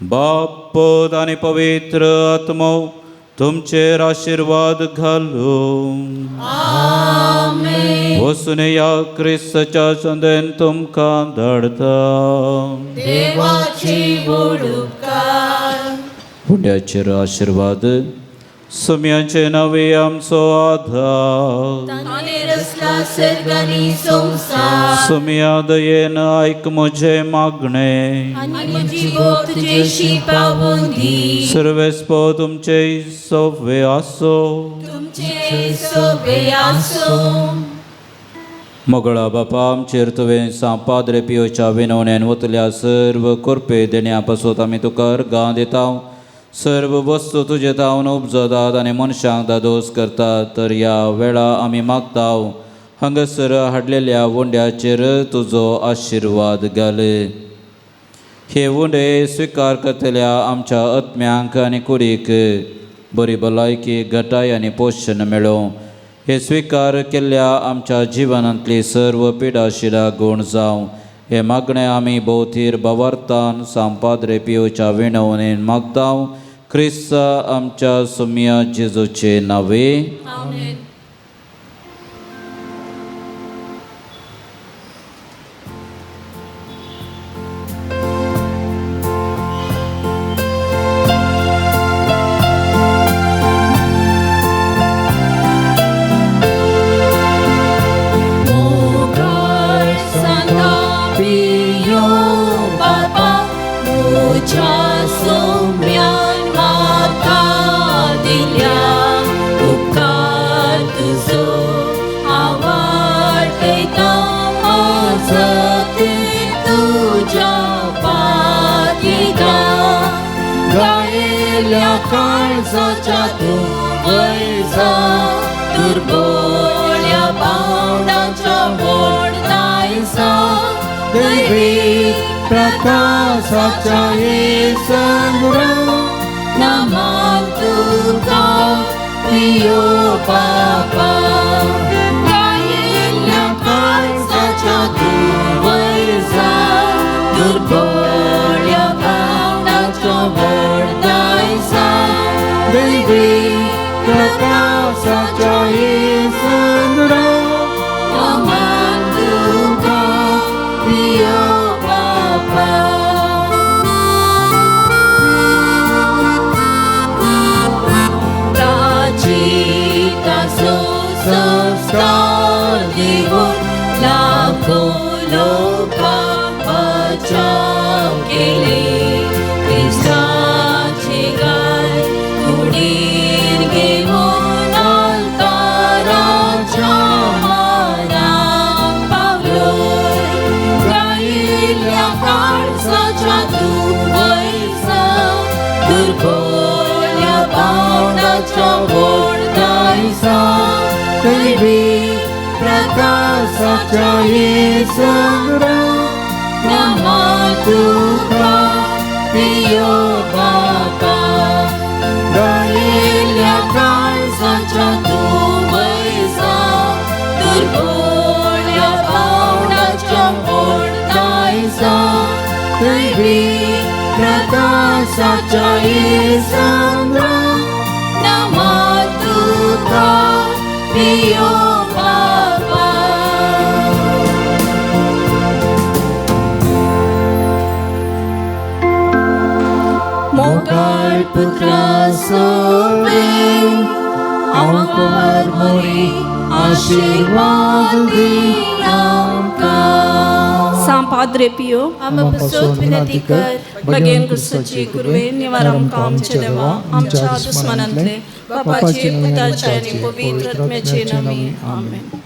बाप पोत आनी पवित्र आत्मो तुमचेर आशिर्वाद घालूं. आमेन. वसून ह्या क्रिस्ताच्या चंदेन तुमकां धाडता. देवाची व्हड उपकार. पुण्याचेर आशिर्वाद सुम्याचे नवे आमचो आधार. ताणें रचला सर्गानी संवसार. सुम्या दयेन आयक म्हजें मागणें आनी म्हजी बोट तुजेशी पावोवन दी. सर्वेस्पो तुमचे सवे आसो. तुमचे सवे आसो. मोगळा बापा आमचेर तुवें सांव पाद्रे पियोच्या विनवण्यान वतल्या सर्व कृपे देण्या पासत आमी तुका अर्गां दिता. सर्व वस्तू तुजे तावन उपजतात आनी मनशांक दादोस करतात तर ह्या वेळा आमी मागता हांगासर हाडलेल्या उंड्याचेर तुजो आशिर्वाद घाल. हे उंडे स्विकार करतल्या आमच्या आत्म्यांक आनी कुडीक बरी भलायकी घटाय आनी पोशण मेळोवं. हे स्विकार केल्ल्या आमच्या जिवनांतली सर्व पिडाशिरा गूण जावं. हे मागणें आमी भोवतीर भावार्थान सांव पाद्रे पियोच्या विणवणेन मागता क्रिस्ता आमच्या सुम्या जेजूचे नावे. आमेन. काळजाच्या तूं वयजा दुर्बोळ्या पावणाच्या व्हड दायजा दैवी प्रकाशाच्या संग्रह नामान तुका प्रियो बापा गायिल्ल्या काळजाच्या तूं वयजा दुर्बोळ्या पावणाच्या व्हड दायजा दैवी प्रकाशाच्या संग्रह नामान तुका प्रियो बापा. संस्कार दिवन लाखो लोकांक बचाव केले क्रिस्ताचे गाय कुडीर घेवन आल्ताराच्या मानाक पावलोय गायिल्ल्या काळजाच्या तूं वयजा दुर्बोळ्या पावणाच्या व्हड दायजा दैवी प्रकाशाच्या येसंद्रा नमा तुका पियो बापा गायिल्ल्या काळजाच्या तूं वैजा दुर्बोळ्या पावणाच्या व्हड दायजा दैवी प्रकाशाच्या येसंद्रा नमा तुका पियो बापा. मोगाळ पुत्रा सोवे आमकार मोरी आशीर्वाद दी आमकां. सां पाद्रे पियो आमा पासत विनंती कर. बगेन क्रिस्तची कुरवे निवार आमकां आमचे देवा आमच्या दुस्मनांतले बापाचे पुताचे आनी पवित्र आत्म्याचे नामी आमेन.